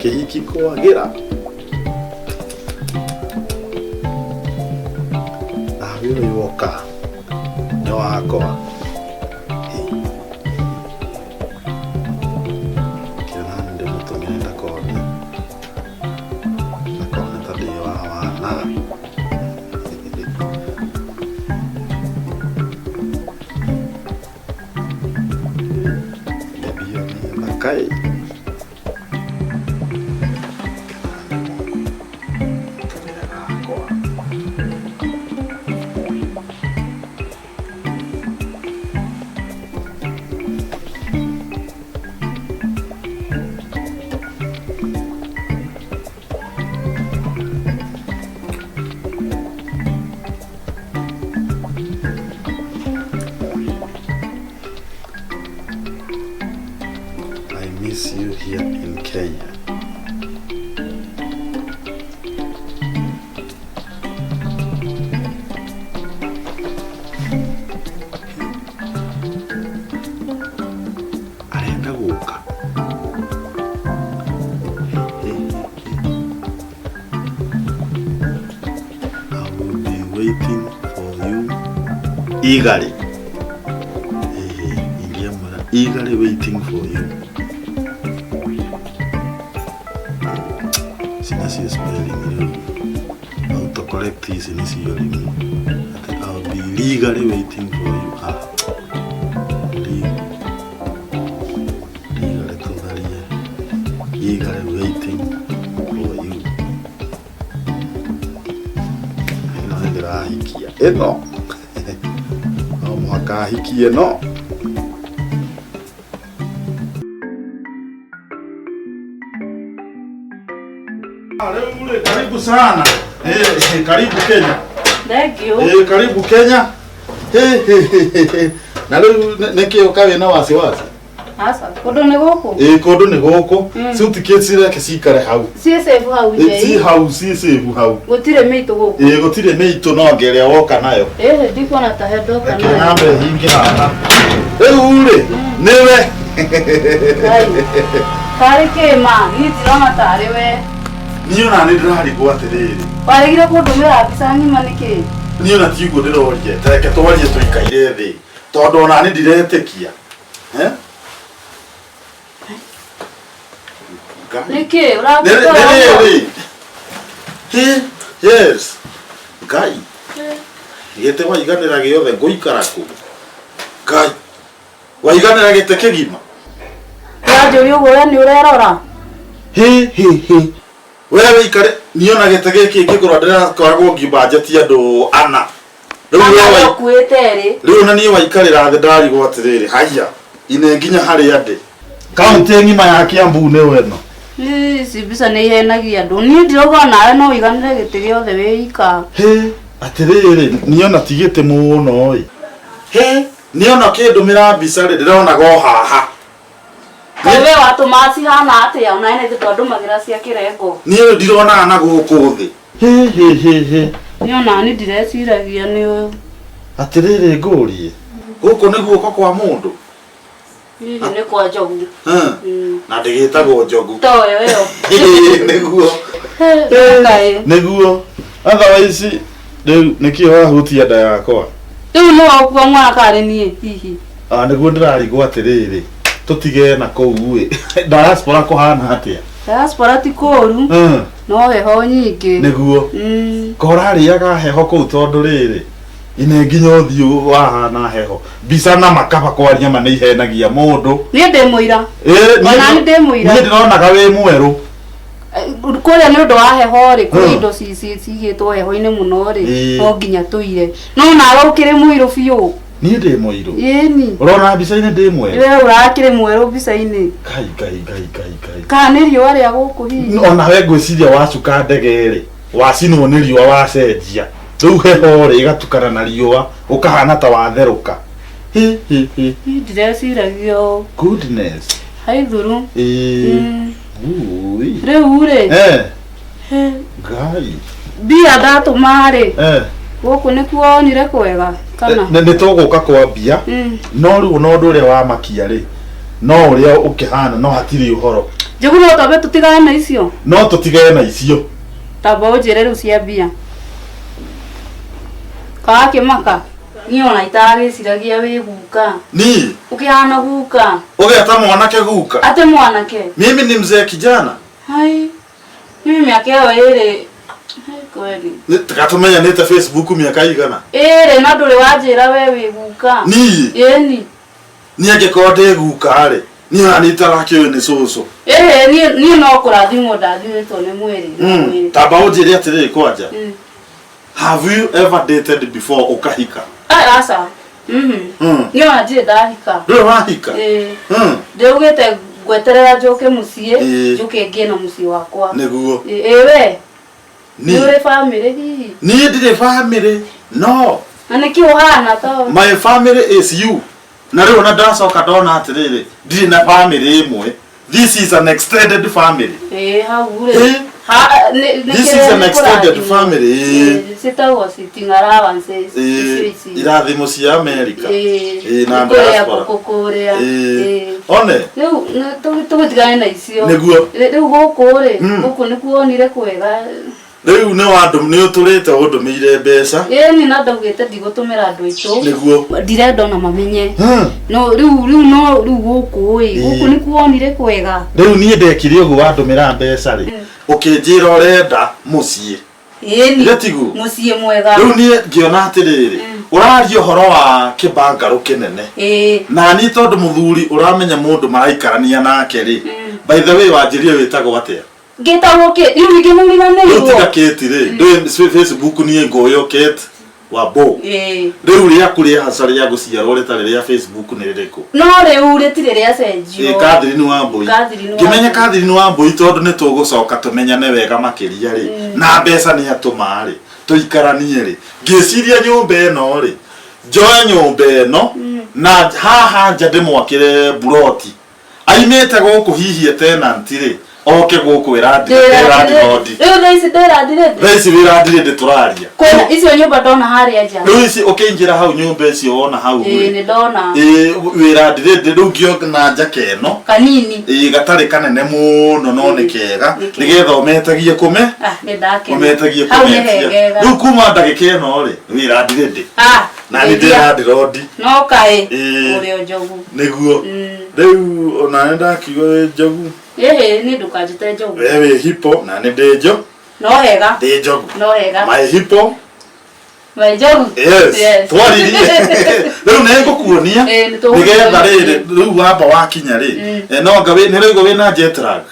Kĩhiki kwagĩra. Nawe ũyũ woka nĩ wakwa. Kĩona ndĩmũtũmĩre ndakone. Ndakone ta ndĩ wa wana. Baby ĩyo nĩ thaka ĩ. Kamera gakwa. I miss you here in Kenya. Arenda gũka. I will be waiting for you eagerly. Ingĩamwĩra eagerly waiting for you. Ici nacio spelling rĩu autocorrect ici nĩcio rimũ. Atĩ I will be legally waiting for you. Ah. Legally tũtharie. Eagerly waiting for you. Ĩno nĩ ndĩrahikia. Ĩno. No mũhaka hikie no. Rĩu rĩ, karibu sana. Eh, karibu Kenya. Thank you. Eh, karibu Kenya. Eh, eh, eh, eh. Na rĩu nĩkĩ ũka wĩna wasiwasi? Aca, kũndũ nĩ gũkũ. Ĩ kũndũ nĩ gũkũ. Suitcase reke cikare hau. Ciĩ safe hau Ĩ, nja. ci hau ci safe hau. Gũtirĩ mĩitũ gũkũ. Ĩ gũtirĩ mĩitũ no anga ĩrĩa woka nayo. Ĩhĩ, ndikuona ta he ndoka Reke nayo. nyambe hinge haha. Rĩu rĩ, nĩwe. Ngai. Tarĩ kĩma, niĩ ndirona tarĩ we. Niĩ ona nĩ ndĩrarigwo atĩrĩrĩ. Waregire kũndũmĩra mbica ng'ima nĩkĩ? Niĩ ona tiguo ndĩroria. Ta reke twarie tũikaire thĩ. Tondũ ona niĩ ndiretĩkia. Eh? Ngai. Nĩkĩ? Nĩ Ũrakĩrora nĩ ũguo? rĩrĩ. Hĩ, Yes. Ngai. Gĩtĩ waiganĩra gĩothe ngũikara kũ. Ngai. Waiganĩra gĩtĩ kĩgima. Ũranjũria ũguo we nĩ ũrerora? Hĩ hĩ hĩ. We wĩikare niĩ ona gĩtĩ gĩkĩ ingĩkorwo ndĩrakoragwo ngĩmbanjeti andũ ana. Rĩu we Kana wai- ũkuĩte erĩ? rĩu ona niĩ waikarĩra thĩ ndarigwo atĩrĩrĩ haiya ine nginya harĩa ndĩ. Kaunti ng'ima ya Kiambu nĩyo ĩno. Ici mbica nĩ ihenagia andũ. Niĩ ndirauga nawe no ũiganĩre gĩtĩ gĩothe wĩ ika. Hĩ, atĩrĩrĩ niĩ ona ti gĩtĩ mũno ĩ. Hĩ, niĩ ona ũkĩndũmĩra mbica rĩ ndĩronaga o haha. Kaĩ we watũmaga cihana atĩa? Ona ene ithuĩ twandũmagĩra cia kĩrengo. Niĩ rĩu ndironaga na gũkũ thĩ. Hĩ hĩ hĩ hĩ. Niĩ ona niĩ ndireciragia nĩ ũyũ. Atĩrĩrĩ ngũrie. Gũkũ nĩ guoko kwa mũndũ. Hihi nĩ kwa njogu. Na ndĩgĩtagwo njogu. Toyo ĩyo. Nĩguo. Kaĩ. Nĩguo. Otherwise rĩu nĩkĩĩ wahutia nda yakwa? Rĩu nĩ wakua mwana karĩ niĩ hihi. Ah, nĩguo ndĩrarigwo atĩrĩrĩ tũtige na kũu ĩ diaspora kũhana atĩa? Diaspora ti kũũru no heho nyingĩ. Nĩguo. Korarĩaga heho kũu tondũ rĩrĩ ine nginya ũthiũ wahana heho mbica na makaba kwaria ma nĩ ihenagia mũndũ. Niĩ ndĩ mũira. Ĩ, Ona niĩ ndĩ mũira. Niĩ ndĩronaga wĩ mwerũ. Kũrĩa nĩ ũndũ wa heho rĩ, kũrĩ Hmm. indo cigĩtwo heho-inĩ mũno rĩ, Ĩĩ. no nginya tũire. No nawe ũkĩrĩ mũirũ biũ. Niĩ ndĩ mũirũ. Ĩni. Ũrona mbica-inĩ ndĩ mwerũ. We ũrakĩrĩ mwerũ mbica-inĩ. Ngai ngai ngai ngai ngai. Kana nĩ riũa rĩa gũkũ hihi? Ona we ngwĩciria wacuka ndege rĩ, wacinwo nĩ riũa wacenjia. Rĩu heho rĩ ĩgatukana na riũa ũkahana ta watherũka. Hĩ hĩ hĩ. Niĩ ndireciragia ũũ. Goodness. Haithuru. Ĩĩ. Ui. Rĩu rĩ. Eh. He. Ngai. Mbia ndatũma rĩ. Eh. Gũkũ nĩkuo wonire kwega kana? Nĩ tũgũka kwambia no rĩu ona ũndũ ũrĩa wamakia rĩ no ũrĩa ũkĩhana no hatirĩ ũhoro. Njogu no twambe tũtigane na icio. No tũtigane na icio. Tamba ũnjĩre rĩu cia mbia. Kawakĩmaka. Niĩ ona itagĩciragia wĩ guka. Niĩ Ũkĩhana guka. Ũgeta mwanake guka? Atĩ mwanake. Mimi ni mzee kijana. Hai. Mimi mĩaka ĩyo ĩrĩ. Hai kweli. Tiga tũmenyanĩte Facebook mĩaka igana. Ĩrĩ na ndũrĩ wanjĩra we wĩ guka. Niĩ? Ĩni. Niĩ angĩkorwo ndĩ guka rĩ, niĩ ona niĩ itarakĩũĩ nĩ cũcũ. Ĩhĩ niĩ niĩ no kũrathimwo ndathimĩtwo nĩ mwĩrĩ. Mwĩrĩ. Tamba ũnjĩre atĩrĩrĩ kwanja. Have you ever dated before ũkahika? Ai aca. Niĩ ona ndirĩ ndahika. Ndũrĩ wahika? Ĩĩ. Ndĩraugĩte ngweterera njoke mũciĩ, njũke ngĩe na mũciĩ wakwa. Nĩguo. Ĩ we? Niĩ. Nĩ ũrĩ family hihi? Niĩ ndirĩ family, no. Na nĩkĩ ũhana ta? My family is you. Na rĩu ona ndacoka ndona atĩrĩrĩ, ndirĩ na family ĩmwe. This is an extended family. Ĩĩ hau rĩ. Ĩĩ. Ha, nĩ This is kĩrĩa an nĩ extended kũrathimwo. family. Ĩĩ, ciĩtagwo sitting allowances. Ĩĩ, Icio ici. irathimo cia America. Ĩĩ. Ĩĩ, na Nĩ kũrĩa diaspora. gũkũ kũrĩa. Ĩĩ. Ĩĩ. One. Rĩu tũgũtigane na icio. Nĩguo. Rĩu gũkũ rĩ, gũkũ nĩkuo wonire kwega. Rĩu nĩ wandũ nĩ ũtũrĩte ũndũmĩire mbeca. Ĩĩ ni na ndaugĩte ndigũtũmĩra andũ aitũ. Nĩguo. Ndirenda ona mamenye. No rĩu rĩu no rĩu gũkũ ĩ, gũkũ nĩkuo wonire kwega. Rĩu niĩ ndekire ũguo wandũmĩra mbeca rĩ, ũkĩnjĩra ũrenda mũciĩ. Ĩĩ ni. Githĩ tiguo? Mũciĩ mwega. Rĩu niĩ ngĩona atĩrĩrĩ, ũraria ũhoro wa kĩbangarũ kĩnene. Ĩĩ. Na niĩ tondũ mũthuri ũramenya mũndũ maraikarania nake rĩ, by the way wanjĩrire wĩtagwo atĩa? Ngĩtagwo kĩ? Rĩu ningĩ nĩ ũriganĩirwo. Rĩu tiga Kate rĩ, ndũĩ Facebook niĩ ngũĩo Kate Wambo. Ĩĩ. Rĩu rĩaku rĩa haca rĩa gũciarwo rĩtarĩ rĩa Facebook nĩ rĩrĩkũ? No rĩu rĩtirĩ rĩacenjio. Ĩĩ, Catherine Wambui. Catherine Ngĩmenya Wambui. Catherine Wambui tondũ nĩ tũgũcoka tũmenyane wega makĩria rĩ, na mbeca nĩ atũma rĩ, tũikaranie rĩ, ngĩciria nyũmba ĩno rĩ, njoe nyũmba ĩno na haha nja ndĩmwakĩre buroti. Aimĩte gũkũ hihi e tenant rĩ, oke gũkũ ĩrandire Rĩu thaa ici ndĩrandirĩte. Thaa ici wĩrandirĩte tũraria. Kwĩna icio nyũmba ndona harĩa nja. Rĩu ici ũkĩingĩra hau nyũmba icio wona hau Ĩĩ rĩ. nĩ ndona. Ĩĩ wĩrandirĩte rĩu ngĩona njaka ĩno. Kanini. Ĩĩ gatarĩ kanene mũno no nĩ kega. Nĩ kega. Nĩgetha ũmetagie kũme. Ah nĩ ndakena. Ũmetagie Hau nĩ kũmetia. hegega. Rĩu kuma ndagĩka ĩno rĩ, wĩrandirĩte. Ah. Na nĩ ndĩrandirondi. No kaĩ. Ĩĩ. Ũrĩ o njogu. Nĩguo. Rĩu ona nĩ ndakiuga wĩ njogu. Ĩhĩ niĩ ndũkanjĩte njogu. We wĩ hipo na nĩ ndĩ njo. No hega. Ndĩ njogu. No hega. My hippo. My njogu. Yes. Yes. Twaririe. Rĩu nĩ ngũkuonia. Ĩĩ, nĩ tũgũkuonia. Nĩgetha rĩrĩ rĩu wamba wakinya rĩ. No anga wĩ nĩ rĩu wĩna jet lag.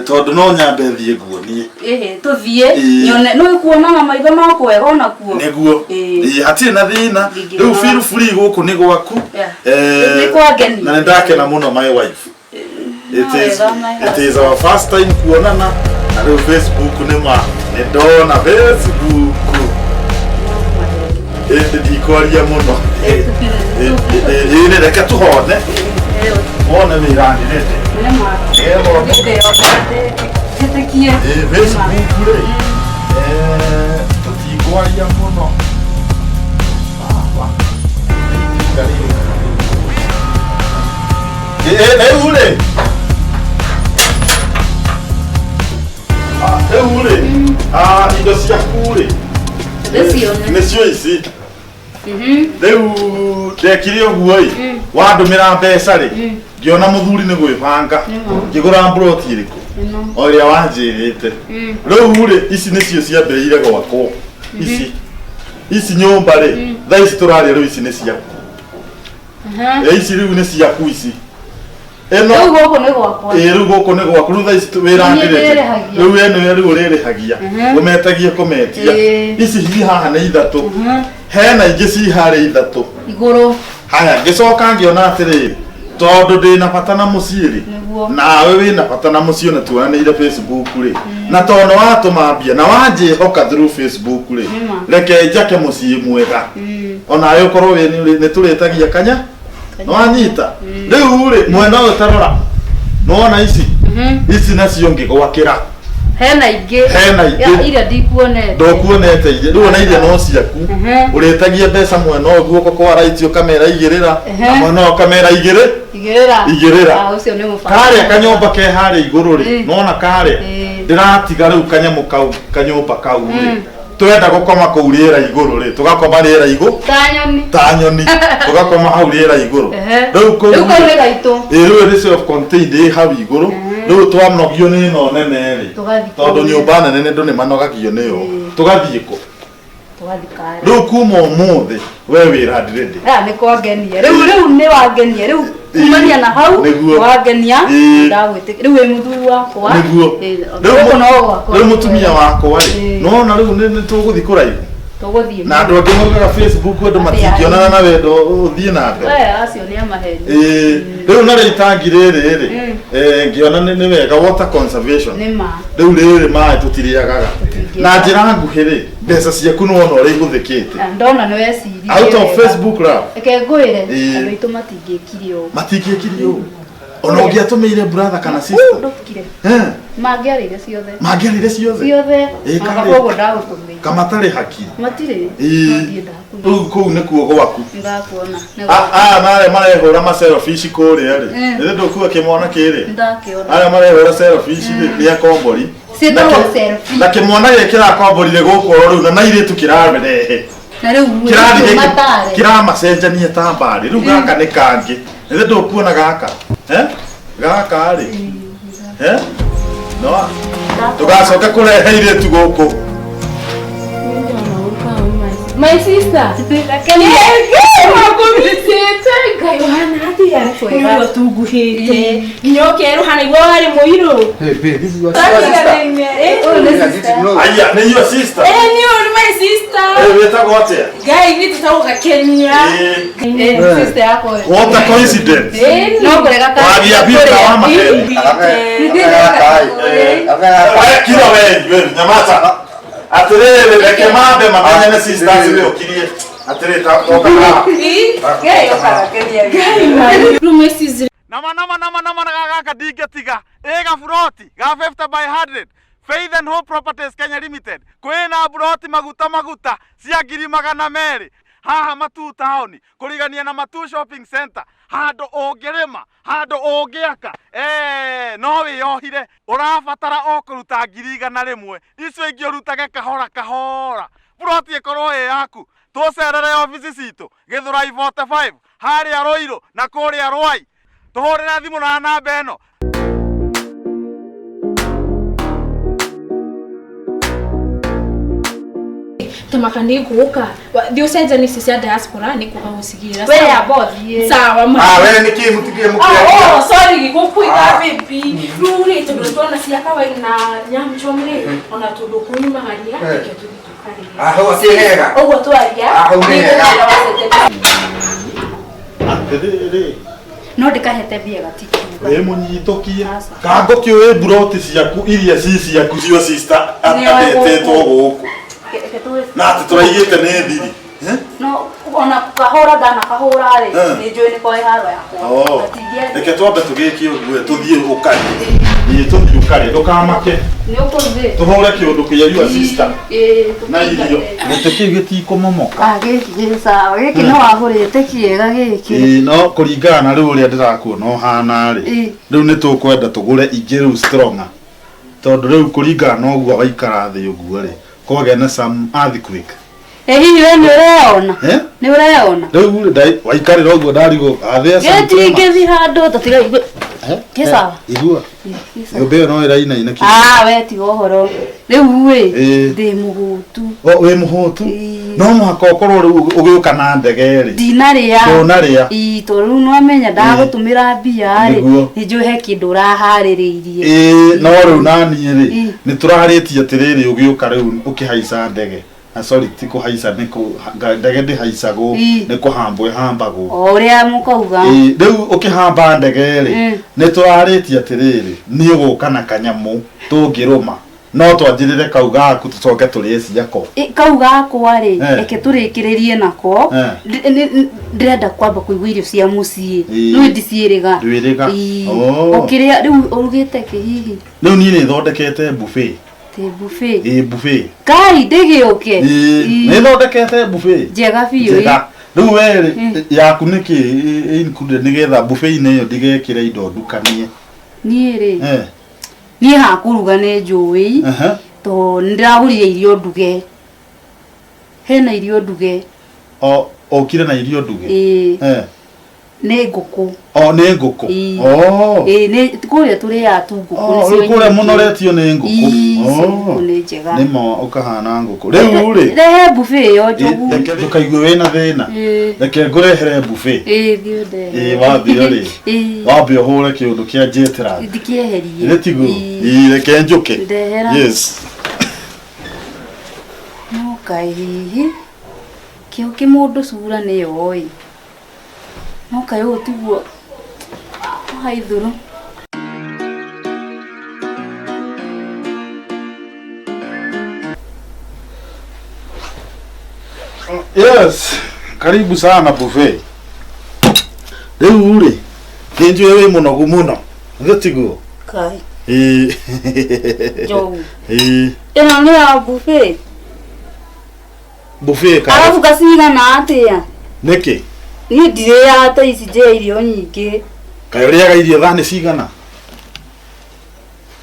Tondũ no nyambe thiĩ nguonie. Ĩhĩ tũthiĩ. Ĩĩ. Nyone nĩ kuona na maitho no kwega ona kuo. Nĩguo. Ĩĩ. Ĩĩ, hatirĩ na thĩna. Ndingĩnoga. Rĩu feel free gũkũ nĩ gwaku. Yeah. Nĩ kwa ngeni. Na nĩ ndakena mũno my wife. It is, No wega, my it is our first time kuonana na rĩu Facebook nĩ ma nĩ ndona Facebook. Ĩndĩ ndikwaria mũno. Ĩĩ nĩ reke tũhone. Wone wĩrandirĩte. Nĩ ma. Njĩtĩkie. Ĩĩ Facebook rĩ. Tũtikwaria mũno. Baba. Nĩ itinga rĩrĩ. Ĩĩ rĩu rĩ. Rĩu rĩ, indo ciaku rĩ. Ndĩcione. Nĩcio ici. Rĩu ndekire ũguo ĩ, wandũmĩra mbeca rĩ, ngĩona mũthuri nĩ gwĩbanga, ngĩgũra mburoti ĩrĩkũ? O ĩrĩa wanjĩrĩte. Rĩu rĩ, ici nĩcio ciambĩrĩire gwakwo. Ici. Ici nyũmba rĩ, thaa ici tũraria rĩu ici nĩ ciaku. Ici rĩu nĩ ciaku ici. Ĩno Rĩu gũkũ nĩ gwakwa. Ĩĩ rĩu gũkũ nĩ gwaku. Rĩu thaa ici wĩrandĩrĩte. Nĩ Rĩu we nĩwe rĩu ũrĩrĩhagia. Ũmetagie kũmetia. Ĩĩ. Ici ci haha nĩ ithatũ. Hena ingĩ ci harĩa ithatũ. Igũrũ. Haya, ngĩcoka ngĩona atĩrĩrĩ, tondũ ndĩna bata na mũciĩ rĩ, Nĩguo. nawe wĩna bata na mũciĩ na tuonanĩire Facebook rĩ, na tondũ nĩ watũma mbia na wanjĩhoka through Facebook rĩ, Nĩma. reke njake mũciĩ mwega. Onawe ũkorwo wĩ nĩ tũrĩtagia kanya, nĩwanyita. Rĩu rĩ, mwena ũyũ tarora, nĩwona ici? Ici nacio ngĩgwakĩra. Hena ingĩ. Hena ingĩ. Ya, iria ndikuonete. Ndokuonete iria rĩu ona iria no ciaku. Ũrĩtagia mbeca mwena ũyũ guoko kwa right ũkamera igĩrĩra na mwena ũyũ ũkamera igĩrĩ. Igĩrĩra. Igĩrĩra. Ah, ũcio nĩ mũbango. Karĩa kanyũmba ke harĩa igũrũ rĩ, nona karĩa ndĩratiga rĩu kanyamũ kau kanyũmba kau rĩ, twenda gũkoma kũu rĩera igũrũ rĩ, tũgakoma rĩera igũrũ Ta nyoni. Ta nyoni, tũgakoma hau rĩera igũrũ. Rĩu kũu Rĩu kau nĩ gaitũ. Ĩ, rĩu ĩrĩ self contained ĩ hau igũrũ. Rĩu twanogio nĩ ĩno nene rĩ, Tũgathiĩ tondũ kũu. Nyũmba nene nĩ andũ nĩ manogagio nĩyo, tũgathiĩ kũ? Tũgathiĩ karĩa. Rĩu kuma ũmũthĩ we wĩ landlady. Aya nĩ kwangenia. Rĩu nĩ wangenia. Rĩu kumania na hau Nĩguo. wangenia ndagwĩtĩkĩra. Rĩu wĩ mũthuri wakwa. Nĩguo. Rĩu Rĩu no gwakwa. Rĩu mũtumia wakwa rĩ, nona rĩu nĩ tũgũthiĩ kũraihu. Tũgũthiĩ. Na andũ angĩ maugaga Facebook andũ matingĩonana na wendo ũthiĩ na mbere. We acio nĩ amaheni. Ĩĩ, rĩu narĩo itangi rĩrĩ rĩ, ngĩona nĩ wega water conservation. Nĩ ma. Rĩu rĩrĩ maĩ tũtirĩagaga. Na njĩra nguhĩ rĩ, mbeca ciaku nĩ wona ũrĩa ihũthĩkĩte. Na ndona nĩ weciririe. Out of Wega. Facebook love. Reke ngwĩre Ĩĩ. andũ aitũ matingĩkire ũũ. Matingĩkire ũũ. Ona ũngĩatũmĩire brother kana sister. Ndũkire. Eh, Mangĩarĩire ciothe. Mangĩarĩire ciothe. Ciothe. Ĩĩ, Anga karĩ. koguo ndagũtũmĩire. Kamatarĩ hakiri. Matirĩ. Ĩĩ. No ndiĩ ndakuona. Rĩu kũu nĩkuo gwaku. Ndakuona. Nĩ Aya marĩa marehũra ma selfies kũrĩa rĩ, nĩ ndũkuga kĩmwana kĩrĩ Ndakĩona. arĩa marehũra selfies rĩ nĩ akombori. Ciĩtagwo Na selfie. Na kĩmwana gĩkĩ kĩrakomborire gũkũ oro rĩu na na airĩtu kĩrarehe Na rĩu kĩrathiĩ matare. Kĩramacenjania ta mbarĩ. Rĩu gaka nĩ kangĩ, nĩ ndũkuona gaka. Eh? Gaka rĩ, Eh? No ndũgacoke kũrehe airĩtu gũkũ. My sister. Makumisĩte Ngai ũhana atĩa? Nĩguo tunguhĩte. Nginya ũkerũha nĩguo warĩ mũirũ. Hey, babe, this is your sister. Ĩĩ I didn't know. Aya, nĩ your sister. nĩ ũyũ nĩ my sister. Eh, wĩtagwo atĩa? Ngai nĩ tũtagwo gakenia. Eh, Sister yakwa. What a coincidence. No kũrega ka. Wagia biũ ta wa maheni. We, kira we, we, nyamaza. Atĩrĩrĩ, reke mambe mamenye nĩ sisters rĩ ũkirie. Atĩrĩrĩ, toka haha. Rĩu my sister. Nama nama nama nama na gaka ndingĩtiga. Ĩ gaburoti ga 50 by 100. Faith and Hope Properties Kenya Limited. Kwĩna buroti maguta maguta cia 200,000 haha Matu town kũrigania na Matu Shopping Center, handũ ũngĩrĩma, handũ ũngĩaka, no wĩyohire. Ũrabatara o kũruta 100,000, icio ingĩ ũrutage kahora kahora, buroti ĩkorwo ĩ yaku. Tũcerere obici citũ Gĩthũrai 45 harĩa Rũirũ na kũrĩa Rwai. Tũhũrĩre thimũ na namba ĩno. Tamaka nĩ ngũka. Thiĩ ũcenjanie icio cia diaspora nĩ kuga gũcigĩra. We amba ũthiĩ. Sawa ma. Ah, we nĩ kĩ mũtigire Ah, mũkĩaria? oh, sorry, gũkũiga baby. Rĩu rĩ, tondũ tuona cia kawaida na nyamchom rĩ, ona tondũ kũnyumagaria, reke tũthiĩ tũkarĩe. Ah, hau akĩrĩ hega. Ũguo twaria, Ah, hau nĩ hega. nĩngũkwĩra wacenjania. Atĩrĩrĩ. No ndĩkahete mbia gatikiuga. Wĩ mũnyitũkie. Aca. Kangũkĩ ũĩ buroti ciaku iria ci ciaku cio sister Nĩoĩ atetwo gũkũ. gũkũ na atĩ tũraigĩte nĩ thiri. Eh? No ona kahũra ndanakahũra rĩ, nĩ njũĩ nĩ koĩ haro yakwa. Oh. Gatingĩaria. Reke twambe tũgĩke ũguo, tũthiĩ ũkarĩe. Ĩĩ, tũthiĩ ũkarĩe, ndũkamake. Nĩ ũkũrugĩte. Tũhũre kĩũndũ kĩa your sister Ĩĩ, na irio. Gĩtĩ kĩu gĩtikũmomoka. Ah, gĩkĩ gĩ sawa. Gĩkĩ nĩ wagũrĩte kĩega gĩkĩ. Ĩĩ, no kũringana na rĩu ũrĩa ndĩrakuona ũhana rĩ, rĩu nĩ tũkwenda tũgũre ingĩ rĩu stronger, tondũ rĩu kũringana na ũguo waikara thĩ ũguo rĩ, kwagĩa na some earthquake. Ĩ hihi we nĩ ũreona? Eh? Nĩ ũreona? Rĩu rĩ, waikarĩra ũguo ndarigwo athĩa. Gĩtingĩthiĩ handũ tũtiraigue. Kĩ sawa? Igua nyũmba ĩyo no ĩrainaina kĩ. Ah, we tiga ũhoro. Rĩu ĩ, ndĩ mũhũtu. O, wĩ mũhũtu. No mũhaka ũkorwo rĩu ũgĩũka na ndege rĩ. Ndinarĩa. Ndũnarĩa. Ii, tondũ rĩu nĩwamenya ndagũtũmĩra mbia rĩ, Nĩguo. nĩ njũĩ he kĩndũ ũraharĩrĩirie. Ĩĩ, no rĩu naniĩ rĩ, nĩ tũrarĩtie atĩrĩrĩ, ũgĩũka rĩu ũkĩhaica ndege. Ah, sorry, ti kũhaica, nĩ ndege ndĩhaicagwo, nĩ kũhambwo ĩhambagwo. O ũrĩa mũkauga. Ĩĩ, rĩu ũkĩhamba ndege rĩ, nĩ tũrarĩtie atĩrĩrĩ, nĩ ũgũka na kanyamũ tũngĩrũma, no twanjĩrĩre kau gaku tũcoke tũrĩe ciako. Ĩ, kau gakwa rĩ, reke tũrĩkĩrĩrie nako. Ndĩrenda kwamba kũigua irio cia mũciĩ. Nĩ ndiciĩrĩga. Ndwĩrĩga. Ii. Oh. Ũkĩrĩa rĩu ũrugĩte kĩ hihi? Rĩu niĩ nĩ thondekete buffet. Atĩ buffet. Ĩ buffet. Kai ndĩgĩũke. Ĩ nĩ thondekete buffet. Njega biũ. Njega. Rĩu we rĩ yaku nĩkĩ included nĩgetha buffet-inĩ ĩyo ndigekĩre indo ndukanie. Niĩ rĩ. Eh. Niĩ hakũruga nĩ njũĩ. Aha. To nĩndĩragũrire irio nduge. Hena irio nduge. O okire na irio nduge. Ĩĩ. Eh. Nĩ ngũkũ. O nĩ ngũkũ. Ĩĩ. Oh. Ĩĩ nĩ kũrĩa tũrĩaga tu ngũkũ Oh, nĩcio rĩu kũrĩa nyingĩ. mũnoretio nĩ ngũkũ. Ĩĩ, icio ngũkũ nĩ njega. Nĩ ma ũkahana ngũkũ. Rĩu rĩ. Rehe buffet ĩyo njogu. Reke ndũkaigue wĩna thĩna. Ĩĩ. Reke ngũrehere buffet. Ĩĩ thiĩ ũndehere. Ĩĩ wambia rĩ. Ĩĩ. Wambe ũhũre kĩũndũ kĩa Jetlag. Ndikĩeherie. Nĩ tiguo? Ĩĩ. Ĩĩ reke njũke. Ndehera. Yes. No kaĩ hihi kĩo kĩmũndũ cura nĩyo ĩ. No kaĩ ũũ tiguo waithũrũ. Yes. Karibu sana buffet. Rĩu rĩ, nĩ njũĩ wĩ mũnogu mũno. Nĩ tiguo? Kai Ĩĩ. njogu. Ĩĩ. Ĩno nĩ ya buffet. Buffet ka. Arabu gacigana atĩa? Nĩkĩ? Niĩ ndirĩaga ta ici njĩe irio nyingĩ. Kaĩ ũrĩaga irio thani cigana?